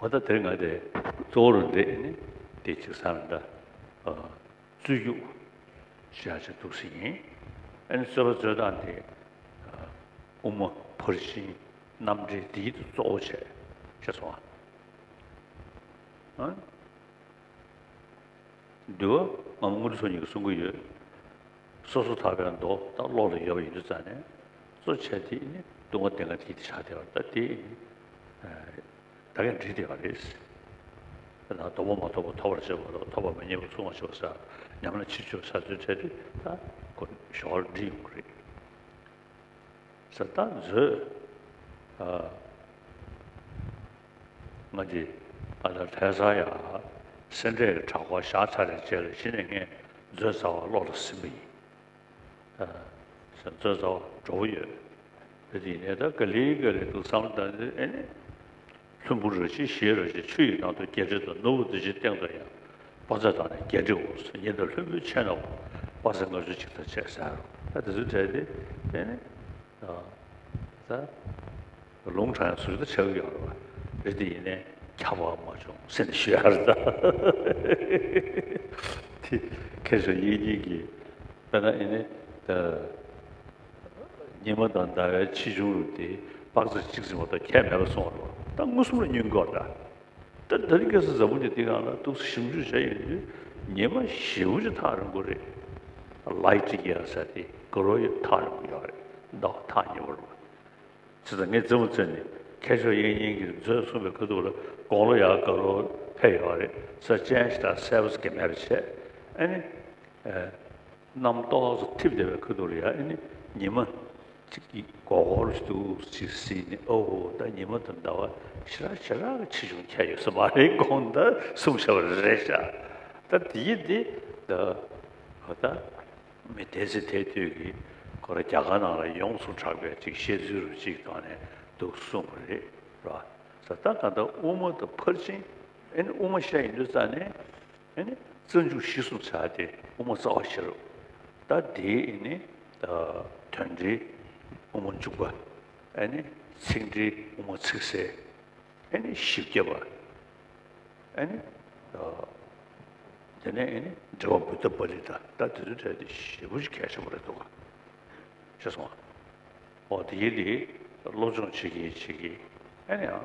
ད་ལྟ་དེ་ང་དེ་གཙོ་བོ་རུ་འདི་ནི་དེ་གཅིག་བསམ་ད། རྩོད་རྒྱུགས་བྱ་བྱེད་འདུག་སེ་ཡིན། ཨ་ནི་རྩོད་པ་རྩོད་སྟངས་དེ་དབུ་མ་ཕར་ཕྱིན་རྣམ་འགྲེལ་འདིའི་གཙོ་བོ་བྱས་བྱས་སོང་ཨ། འདུལ་བ་ང་མོ་དངུལ་མཚོ་གཉིས་ཀྱིས་གསུང་གི་ཡོད། སོ་སོ་ཐར་པའི་མདོ་ད་བློ་ལ་ཡོད་པ་ཡིན་དུས་ཙང་ནས་གཙོ་བྱས་དེ་ནི་སྡུག་བསྔལ་སྡུག་བསྔལ་དེ་དེ་ཆགས་བསྡད་པ་ད་དེ་ནི། ད་གིན་འགྲིག་བསྡད་པ་རེད། ད་དོགས་པ་མ་ཐོབ་པ་ཐོབ་པར་བྱེད་པ་དང་ཐོབ་པ་མི་རྙེད་པ་མཚུངས་པར་བྱེད་པ་ཟེར། ཉམས་ལེན་ཕྱིར་བཅོས་ཟེར་ཚུལ་བྱས་ཏེ་ད་གོ་ཞོར་འགྲིག་ཡོང་གི་རེད། ཟེར་ད་མཛོད། ང་འདི་ཨ་ད་ལྷ་ས་ཡ་སེ་འབྲས་ཀྱི་གྲྭ་སྐོར་བཞག་ཚར་རེད་བྱས་ལ་གཞི་ནས་ངས་མཛོད་རྩ་བ་བློ་ལ་ཟིན་པ་ཡིན། ཨ། ཟེར་མཛོད་རྩ་བ་འགྲོ་གི་ཡོད། དེ་དེ་ནས་ད་ག་ལེ་ག་ལེ་འདུག་བསམ་བློ་བཏང་ནས་ཨེ་ནི། ལྷུན་པོ་རེ་ཆེ་གཞན་རེ་ཆེ་ཆུ་ཡི་ནང་དུ་རྒྱས་འབྲས་དང་ནོར་བུ་འདི་ཕྱིའི་སྟེང་དུ་ཡང་། དཔག་ཚད་དང་ནི་རྒྱས་འབྲས་འོ་ཟེར་ཉིན་དང་ལྷུན་པོའི་ཆས་ནའོ། དཔག་ཚད་ལྔ་བཅུ་གཅིག་དང་བཅས་ཟེར་རོ། ད་དེ་ཚོའི་གྲས་དེ་ཨེ་ནི། ད། ལུང་དྲངས་ཡང་ཟུར་དུ་ཆགས་ཀྱི་ཡོད་རེད་བ། རེད་དེ་ཡིན་ནའི་ཁྱབ་པ་མ་བྱུང་ཟེར་ནས་ཞུ་ཡ་རེད་ད། དེ་མཁས་མཆོག་དབྱིག་གཉེན་གྱིས་དཔེར་ན་ཨེ་ནི། ཉི་མ་དང་ཟླ་བའི་ཆེ་ཆུང་རུ་དེ་དཔག་ཚད་གཅིག་ཙམ་མ་གཏོགས་ཁྱད་མེད་པ་གསུངས་པ་རེད་བ། ད་མངོན་སུམ་ལ་བསྙོན་གྱི་ཡོད་རེད་ད། ད་ད་རིང་ཁ་སང་འཛམ་བུ་གླིང་འདི་སྒང་ལ་ཏོག་ཙམ་ཞིབ་འཇུག་བྱས་ཡོང་དུས་ཉི་མ་ཞེ་པོ་ཅིག་ཐག་རིང་པོ་རེད། ལའི་ཊི་ཡར་ཟེར་དེ་དགུ་རོ་ཡི་ཐག་རིང་པོ་ཡོད་རེད། ཟླ་བ་ཐག་ཉེ་པོ་རེད། བྱས་ཙང་ངས་རྩེད་མོ་རྩེ་ནས་མཁས་མཆོག་དབྱིག་གཉེན་གྱིས་མཛོད་གསུངས་པའི་ཁ་ཐུག་ལ་དགུང་ལོ་ཡར་དགའ་རོགས་ཕེབས་ཡོད་རེད་ཟེར་ཅན་ཞིག་དང་གསལ་པོ་ཟེར་གྱི་མེད་པ་བྱས། ཨ་ནི། གནམ་ཏོག་ཙམ་འཐིབས་བསྡད་པའི་ཁ་ཐུག་ལ་ཡ་ཨ་ནི་ཉི་མ་གཅིག་གིས་མགོ་སྐོར་ཞིག་འདུག་ཅིག་གཟིགས་ནས་ཨོ་ཧོ་ད་ཉི་མ་དང་ཟླ་བ་ཞེ་དྲག་ཞེ་དྲག་གི་ཆེ་ཆུང་ཁྱད་ཡོད་ས་མ་རེད་དགོངས་ད་གསུངས་བཞག་པ་རེད་ཤག་ད་དེ་ཡིན་དེ་ད་ཧོ་ད། མི་དེ་ཚེ་དེ་དུས་ཀྱི་ཁོ་ར་རྒྱ་གར་ནང་ལ་ཡོངས་སུ་གྲགས་པའི་ཅིག་བཤད་ཚུལ་རུ་ཅིག་ཐོག་ནས་འདུག་གསུངས་པ་རེད་ར། ས་ད་ག་ད་དབུ་མ་དང་ཕར་ཕྱིན་ཨེ་ནི་དབུ་མ་བཤད་ཡིན་དུས་ཙང་ནས་ཨེ་ནི་རྩ་འཇུག་གཞི་གསུམ་ཟེར་དེ་དབུ་མ་རྩ་བ་བཞི་རུ། ད་དེའི་ཨེ་ནི་དོན་འགྲེལ་དབུ་མ་འཇུག་པ། ཨེ་ནི་ཚིག་འགྲེལ་དབུ་མ་ཚིག་གསལ། ཨེ་ནི་བཞི་བརྒྱ་པ། ཨེ་ནི། དེ་ནས་ཨེ་ནི་འགྲེལ་པ་བུདྡྷ་པཱ་ལི་ཏ་ད་དེ་ཚོའི་གྲས་དེ་ཞེ་པོ་ཞིག་གལ་ཆེན་པོ་རེད་འདུག་ག་ཤེས་སོང་ཨ། ཨོ་དེ་ཡིན་དེ་སློབ་སྦྱོང་བྱེད་ཀྱི་བྱེད་ཀྱི་ཨེ་ནི་ཨ།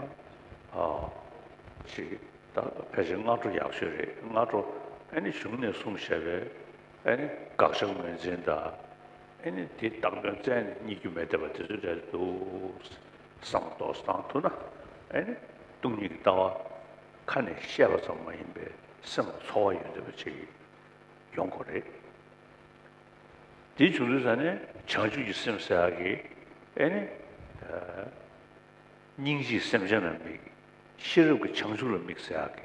ཅིག་ད་ཕལ་ཆེར་སྔ་དྲོ་ཡག་ཤོས་རེད། སྔ་དྲོ་ཨེ་ནི་གཞུང་ནས་གསུངས་བཞག་པའི་ཨེ་ནི་དགག་བྱ་ངོས་འཛིན་དང་། ཨེ་ནི་དེ་བཏང་དོན་བཙལ་ནས་རྙེད་རྒྱུ་མེད་བསྡད་པ་དེ་ཚོའི་གྲས་འདུག་བསམ་ཏོག་བཏང་ཐུབ་ན་ཨེ་ནི་སྟོང་ཉིད་ཀྱི་ལྟ་བ་ཁ་ནས་བཤད་པ་ཙམ་མ་ཡིན་པའི་སེམས་ལ་ཚོར་བ་ཡོད་བསྡད་པ་ཅིག་ཡོང་དགོས་རེད། དེ་བྱུང་དུས་ཙང་ནས་བྱང་ཆུབ་ཀྱི་སེམས་ཟེར་ཡག་གི་ཨེ་ནི། སྙིང་རྗེའི་སེམས་ཅན་ལ་དམིགས། ཤེས་རབ་ཀྱི་བྱང་ཆུབ་ལ་དམིགས་ཟེར་ཡག་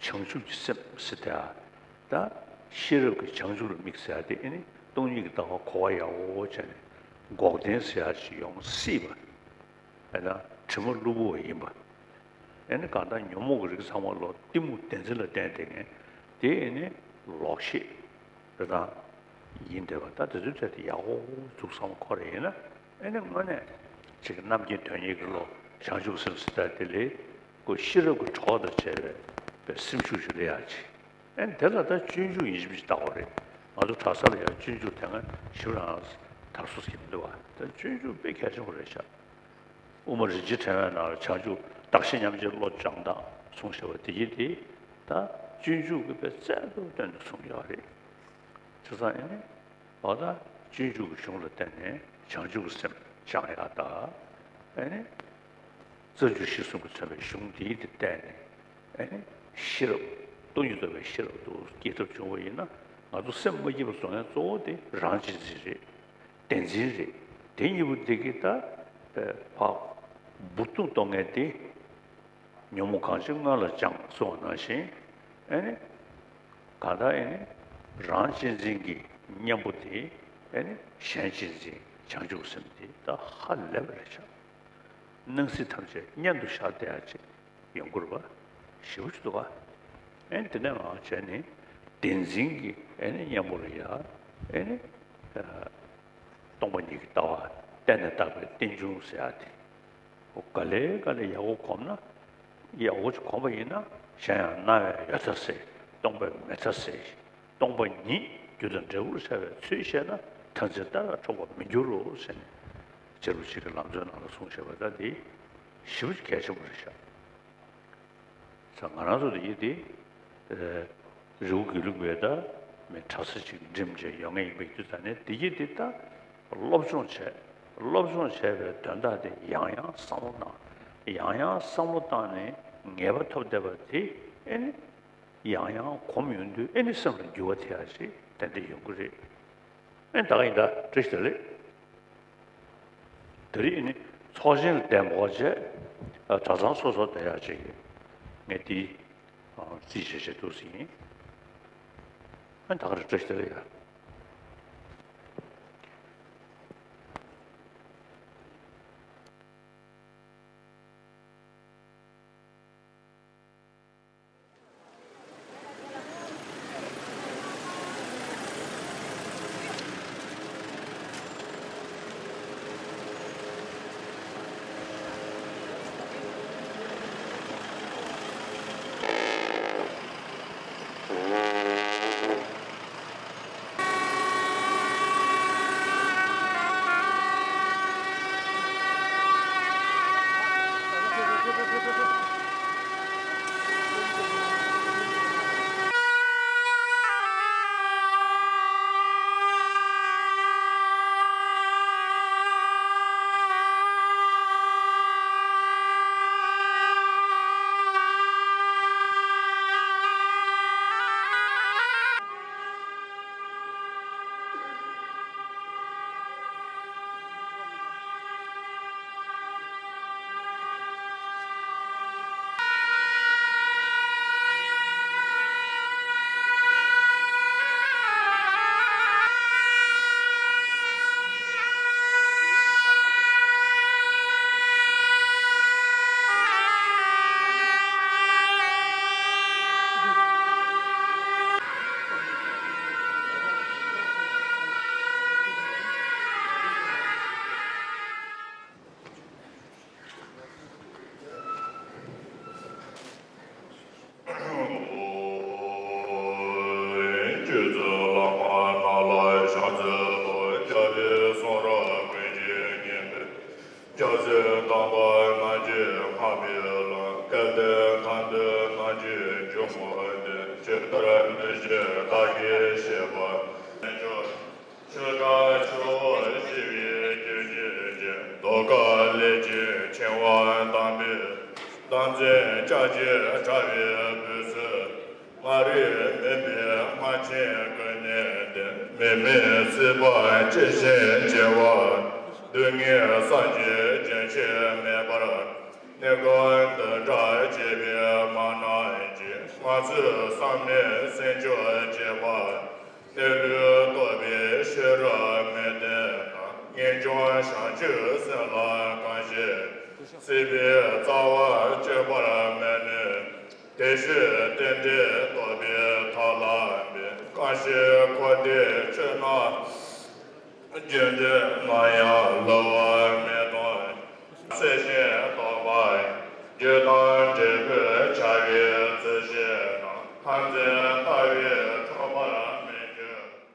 གི་བྱང་ཆུབ་ཀྱི་སེམས་ཟེར་དེ་ཨ། ད་ཤེས་རབ་ཀྱི་བྱང་ཆུབ་ལ་དམིགས་ཟེར་ཡག་དེ་ཨེ་ནི་སྟོང་ཉིད་ཀྱི་ལྟ་བ་གོ་བ་ཡག་པོ་བྱས་ནས་འགོག་བདེན་ཟེར་ཡག་ཅིག་ཡོང་སྲིད་པ། ཨེ་ན་དྲི་མ་གློ་བུར་བ་ཡིན་པ། ཨེ་ནི་གང་ལྟར་ཉོན་མོངས་ཀྱི་རིགས་ཚང་མ་ལོ་གཏི་མུག་བདེན་འཛིན་ལ་བརྟེན་བསྡད་མཁན་དེ་ཨེ་ནི་ལོག་ཤེས་རེད་དང་། ཡིན་བསྡད་པ་ད་དེ་ཚོའི་གྲས་དེ་ཡག་པོ་འཛུགས་བསམ་ཁོ་རེ་ཡིན་ན། ཨེ་ནི་དངོས་གནས་ཅིག་རྣམ་མཁྱེན་དོན་གཉེར་གྱི་བློ་བྱང་ཆུབ་སེམས་ཟེར་ཡག་དེ་ལས་ཁོ་ཤེས་རབ་ཀྱི་གྲོགས་དང་བཅས་པའི་པའི་སེམས་ཤུགས་ཤིག་སླེབས་ཡག་ཅིག་ཨེ་ནི་དེ་ལ་ད་སྤྱོད་འཇུག་ཡིན་གཅིག་མིན་གཅིག་ལྟ་དགོས་རེད། ང་ཚོ་གྲྭ་ས་ལ་ཡང་སྤྱོད་འཇུག་དེ་སྔ་ཞིབ་རང་དར་སོ་ཟེར་གྱི་མི་འདུག་བ། ད་སྤྱོད་འཇུག་དཔེ་གལ་ཆེན་པོ་རེད་ཤག་དབུ་མ་རིན་ཆེན་ཕྲེང་བའི་ནང་ལ་བྱང་ཆུབ་གདགས་གཞི་མཉམ་རྗེས་བློ་སྦྱང་སྟངས་གསུངས་བཞག་པ་དེ་གྱིས་དེ་ད་སྤྱོད་འཇུག་གི་དཔེ་རྩལ་དུ་བཏོན་ནས་གསུངས་ཡོད་རེད། བྱས་ཙང་ཨེ་ནི། འོ་ད་སྤྱོད་འཇུག་གི་གཞུང་ལ་བརྟེན་ནས་བྱང་ཆུབ་ཀྱི་སེམས་སྦྱང་ཡག་དང་། ཨེ་ནི། རྩ་རྒྱུད་གཞི་གསུམ་གྱིས་མཚོན་པའི་གཞུང་འདིའི་དེ་བརྟེན་ནས་ཨེ་ནི་ཤེས་རབ་སྟོང་ཉིད་རྟོགས་པའི་ཤེས་རབ་ཏུ་སྐྱེ་ཐབས་བྱུང་བ་ཡིན་ན་ང་ཚོ་སེམས་མ་སྐྱིད་པ་བཟོ་མཁན་གཙོ་བོ་དེ་རང་གཅེས་འཛིན་རེད། བདེན་འཛིན་རེད། དེ་གཉིས་པོ་དེ་གི་ད་ཕར་འབུར་ཐོན་གཏོང་མཁན་དེ་ཉོན་མོངས་གང་ཞིག་སྔོན་ལ་སྦྱངས་གསུངས་པ་ནང་བཞིན་ཨེ་ནི། གང་ལྟར་ཨེ་ནི་རང་གཅེས་འཛིན་གྱི་གཉེན་པོ་དེ་ཨེ་ནི་གཞན་གཅེས་འཛིན་བྱང་ཆུབ་སེམས་དེ་ད་ཧ་ལས་པ་རེད་ཤག་སྣང་སྲིད་ཐམས་ཅད་གཉེན་དུ་བཞག་བསྡད་ཡག་ཅིག་ཡོང་གི་རེད་པ། ཞེ་པོ་ཅིག་འདུག་ག་ཨེ་ནི་དེ་ནས་མར་བྱས་ནས་བདེན་འཛིན་གྱི་ཨེ་ནི་གཉེན་པོ་ལ་ཡ་ཨེ་ནི་སྟོང་པ་ཉིད་ཀྱི་ལྟ་བ་གཏན་ནས་བཏགས་པའི་རྟེན་འབྱུང་ཟེར་ཡག་དེ། འོ་ག་ལེ་ག་ལེ་ཡག་པོ་གོམས་ན། ཡག་པོ་ཅིག་གོམས་པ་ཡིན་ན་གཞན་ཡང་རྣ་བས་ཡོད་མཐའ་གསལ། སྟོང་པས་མེད་མཐའ་གསལ། སྟོང་པ་ཉིད་རྒྱུ་དང་འབྲས་བུར་ཤར་བའི་ཚུལ་ཤེས་ན་མཐར་འཛིན་ལྟ་བས་འཕྲོག་པར་མི་འགྱུར་རོ་ཟེར་ནས། རྗེ་རིན་པོ་ཆེ་གི་ལམ་སྲོལ་ནང་ལ་གསུངས་བཞག་པ་ད་འདི་ཞེ་པོ་ཅིག་གལ་ཆེན་པོ་རེད་ཤག་ས་ང་རང་ཚོ་འདི་ཡིན་ཏེ། རི་བོ་དགེ་ལུགས་པའི་ད་མི་གྲྭ་ས་ཅིག་འགྲིམ་བྱས་ཡོད་ངེས་ཡིན་པའི་དུས་ད་ནས་འདི་ཡིན་ཏེ་ད་སློབ་སྦྱོང་བྱས། སློབ་སྦྱོང་བྱས་པའི་དོན་དག་དེ་ཡང་ཡང་བསམ་བློ་བཏང་། ཡང་ཡང་བསམ་བློ་བཏང་ནས་ངེས་པ་ཐོབ་བསྡད་པ་དེ་ཨེ་ནི་ཡང་ཡང་གོམས་ཡོང་དུས་ཨེ་ནི་སེམས་ལ་འགྱུར་བ་ཐེབས་ཡ་ཞིག་ཏན་ཏན་ཡོང་གི་རེད། ཨེ་ད་ག་ཡིན་ད་བཀྲ་ཤིས་བདེ་ལེགས། དེ་རིང་ནི་ཚོགས་ཆེན་ལ་གདན་འགོག་བྱས། གྲྭ་ཚང་སོ་སོར་བསྡད་ཡག་ཅིག་ངས་འདི་རྩིས་བྱས་བྱས་འདུག་ཟིན་ཡིན། ཨ་ད་ག་རེ་བཀྲ་ཤིས་བདེ་ལེགས་ཡ། ཆོས་གྲགས་ཆུ་བོ་ཞི་བའི་རྒྱུན་གྱི་རྗེ། རྡོ་ཁ་ལས་ཀྱི་ཆེ་བ་དམ་པའི་བསྟན་འཛིན་ལྕགས་ཀྱུ་དྲ་བའི་བུ་ཚུལ། མངའ་རིས་མུན་པའི་རྨ་ཆེན་ཀུན་ནས་བསྟེན། མི་མེད་སྲིད་པ་སྐྱེ་ཤི་བྱེ་བ། སྡུག་བསྔལ་བསམ་གྱིས་རྒྱུན་ཆད་མེད་པར། གནས་སྐབས་འདི་འདྲ་སྐྱེས་པའི་མ་ནིང་གི། ང་ཚོའི་བསམ་ནི་སེམས་མཆོག་བརྗེད་པ། གནས་ལུས་རྟོགས་པའི་ཤེས་རབ་མི་ལྡན་ན། ངེས་འབྱུང་བྱང་ཆུབ་སེམས་ལ་གང་ཞིག། སྲིད་པའི་རྩ་བ་གཅོད་པར་མི་ནུས། དེ་ཕྱིར་རྟེན་འབྲེལ་རྟོགས་པའི་ཐབས་ལ་འབད། གང་ཞིག་འཁོར་འདས་ཕྱི་ནང་རྒྱུན་འདི་ནམ་ཡང་བསླུ་བ་མི་གཏོང་། སེམས་ཅན་སྟོང་པ་ཡི། རྒྱུ་དང་འབྲས་བུ་བྱ་བའི་ཚུལ་ཤེས་ན། ཐར་འཛིན་ལྟ་བས་འཕྲོག་པར་མི་འགྱུར།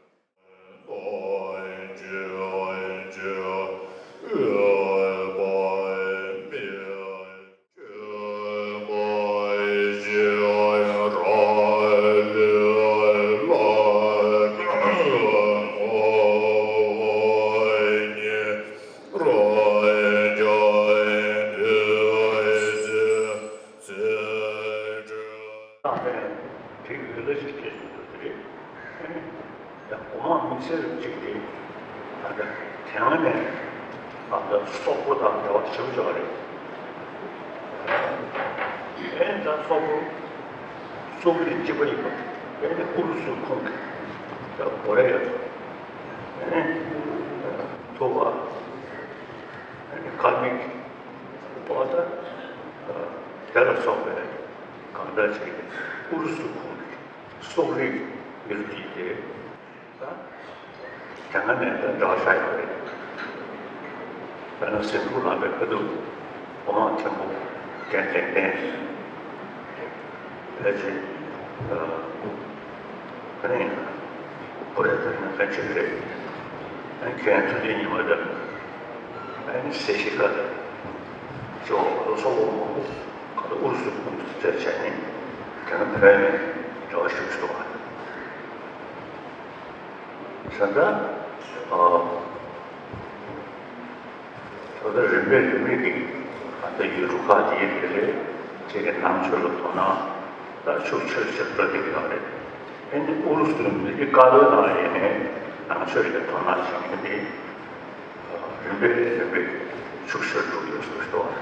རྟགས་པས་དེ་ཡོད་ལ་ཞིག་སྐྱེས་སོང་འདུག་དེ་རེད། ཡང་སྒོ་མང་དམིགས་བསལ་གཅིག་དེ་ད་ལྟ་དེ་སྔ་ནས་ང་ཚོ་སོག་པོ་དང་འབྲེལ་བ་ཞེ་པོ་ཅིག་ཡོད་རེད། ཨེ་ད་སོག་པོ་སོག་པོའི་གཅིག་པ་ཡིན་པ་ཨེ་ནི་ཨུ་རུ་སུ་ཁོངས་ཀྱི་ད་གོ་རེ་ཡོད། ཨེ་ཐུ་བ་ཨེ་ནི་ཁ་མིག་པ་ད་དེ་ལ་སོགས་པའི་གང་འདྲ་ཞིག་ཨུ་རུ་སུ་ཁོངས་ཀྱི་སོག་རིགས་མི་རིགས་ཀྱི་དེ་ད་དེ་སྔ་ནས་ད་འདྲ་ཤ་ཡོད་རེད། དཔེར་ན་ཟིང་འཁྲུག་ལངས་པའི་ཁ་ཐུག་སྒོ་མང་ཆེན་པོ་ རྒན་ལེགས་ལྡན། ཕལ་ཆེར། ཨ། ཁ་ནས་ཁོ་རེ་ཐོན་ན་ཕལ་ཆེར་རེད། ཨ། ཁྱེད་ཐུགས་རྗེ་ཉི་མ་དང་། ཨ་ནི་སེ་ཤི་ཀ་དང་། ཅོ་ལོ་སོགས་པོ་མང་པོ་ཁ་ཐུག་ཨུ་རུ་སུ་ཁོང་དུ་བཙལ་བྱས་ནས་དེ་སྔ་བོད་ནས་འབྲེལ་བ་ཞུ་གི་འདུག་བ། ད་ལྟ། ཨ། ད་ལྟ་རིམ་པས་རིམ་པས་ཀྱིས་ད་ལྟ་ཡུལ་གྲུ་ཁག་དེའི་རེ་རེ་བྱས་ཀྱི་ནང་ཆོས་ལ་དོ་སྣང་ད་ཤུགས་ཆེ་རུ་ཆེ་རུ་འགྲོ་བསྡད་ཀྱི་ཡོད་རེད། ཨ་ནི་ཨུ་རུ་སུའི་མི་རིགས་དཀར་པོའི་ནང་ཡིན་ནའི་ནང་ཆོས་ལ་དོ་སྣང་བྱེད་མཁན་དེ་རིམ་པས་རིམ་པས་ཤུགས་ཆེ་རུ་འགྲོ་གི་ཡོད་ཟེར་གྱི་འདུག་བ།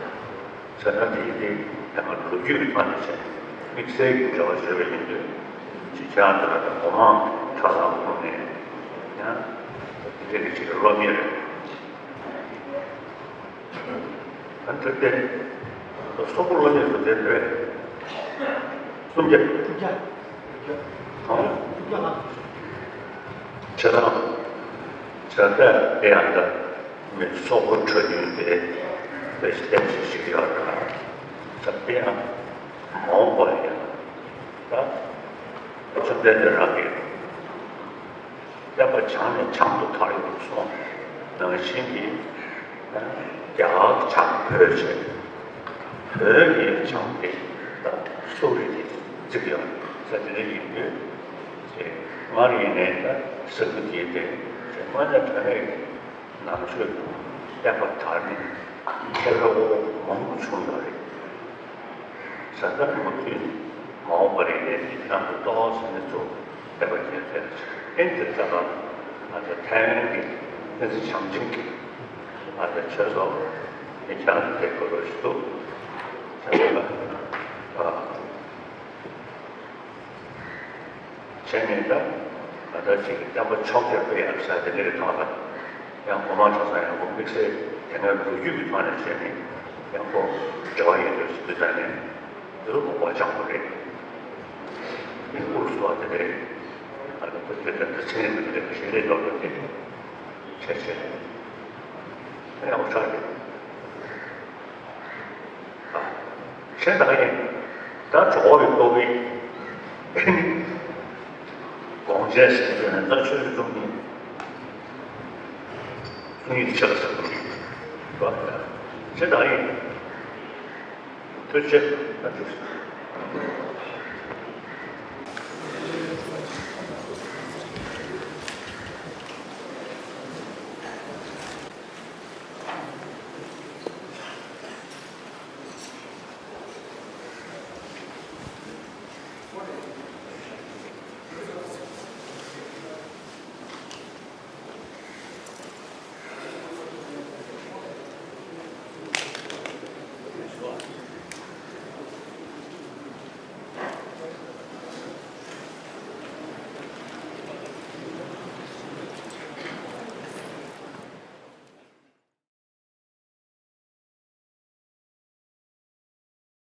བྱས་ན་དེ་དེ་ཡང་ལོ་རྒྱུས་ཀྱི་ཐོག་ནས་བྱས་དམིགས་བསལ་གྱི་འབྲེལ་བ་བྱས་པ་ཡིན་དུས་ཅིག་ཁྱེད་རང་དེ་ལ་དེ་སྒོ་མང་གྲྭ་ཚང་ཁོངས་ནས་ཡང་དེ་འདྲའི་གི་ཅིག་སློབ་གཉེར་རེད། ཨ། ཐུབ་བསྟན། སོག་པོ་སློབ་གཉེར་ཐུབ་བསྟན་དཔེ་སུམ་བརྒྱ། སུམ་བརྒྱ། ཨང་། སུམ་བརྒྱ་ལྷག་བྱས་ཙང་། བྱས་ཙང་དེ་ཡང་ད་མི་སོག་པོ་གྲྭ་རྒྱུན་དེ་དཔེ་བསྟན་བཤིག་ཡོད་ད། ད་དེ་ཡང་མ་འོངས་པ་ཡིན་ད། བཅོམ་ལྡན་འདས་རང་གིས། བསྟན་པ་བྱང་ནས་བྱང་དུ་དར་ཡོང་སོང་། ནང་བཞིན་གྱི་རྒྱ་གར་བྱང་བོད་བྱས། བོད་ཀྱི་བྱང་དེ་ད་སོག་རིགས་ཀྱིས་བརྩིགས་ཡོད་ས་དེ་འདྲ་ཡིན་དུས། ཅེས་སྔར་ཡིན་ནའི་ད་ས་ཁུལ་དེའི་སྟེང་ཅེས་སྔོན་ནས་བོད་མི་ནང་ཆོས་དང་བསྟན་པ་དར་ནས་མཁས་པ་མང་པོ་བྱུང་ཡོད་རེད། བྱས་ཙང་མུ་མཐུད་མ་འོངས་པ་རེ་རེ་ནས་རང་གི་ལྟོ་བ་ཟེར་ནས་ཚུར་བསྟན་པ་རྒྱས་ཚད་ལ་ཕྱིན། ཨེ་འདིར་ད་ལ་ང་ཚོ་ཐའེ་ཝན་གྱི་བསྟན་འཛིན་བྱམས་ཆེན་གྱིས་ང་ཚོ་ཆོས་ཚོགས་ནས་ཁྱེད་རང་ཚོ་དེ་དགོས་རོགས་ཞུ་འདུག་བྱས་ཙང་ཨ། བྱས་ནས་ད་ང་ད་ཅིག་བསྟན་པ་ཕྱོགས་བཅུར་སྤེལ་ཡག་ས་དེ་འདྲའི་ཐོག་ལ་ཡང་སྒོ་མང་གྲྭ་ཚང་ཡང་སྒོ་དམིགས་བསལ་དེ་སྔའི་ལོ་རྒྱུས་ཀྱི་ཐོག་ནས་བྱས་ནས་ཡང་སྒོ་འབྲེལ་བ་ཡོད་དུས་སུ་དུས་ད་ནས་འདི་ལོ་མོ་པ་ཆགས་པ་རེད། མི་ཨུ་རུ་སུ་བ་དེ་འདྲའི་ཨ་ནི་ཁོ་ཚོས་ད་འདི་ཚན་རིག་པ་དེ་འདྲའི་ཞལ་ལས་ལོག་པ་དེ་བྱས་བྱས་ཡང་ཧུར་ཐག་རེད། ཨ། གཞན་དག་ཡིན། ད་གྲོགས་པོ་ཡི་རྟོག་གེ། དགོངས་ཆེན་ཟེར་དུས་ནི་ད་ཆོས་ཀྱི་གཙུག་ནི་གཙུག་ནི་ཆེ་ལ་ཟེར་དགོས་རེད། གཞན་དག་ཡིན། ཐུགས་རྗེ་ཆེ།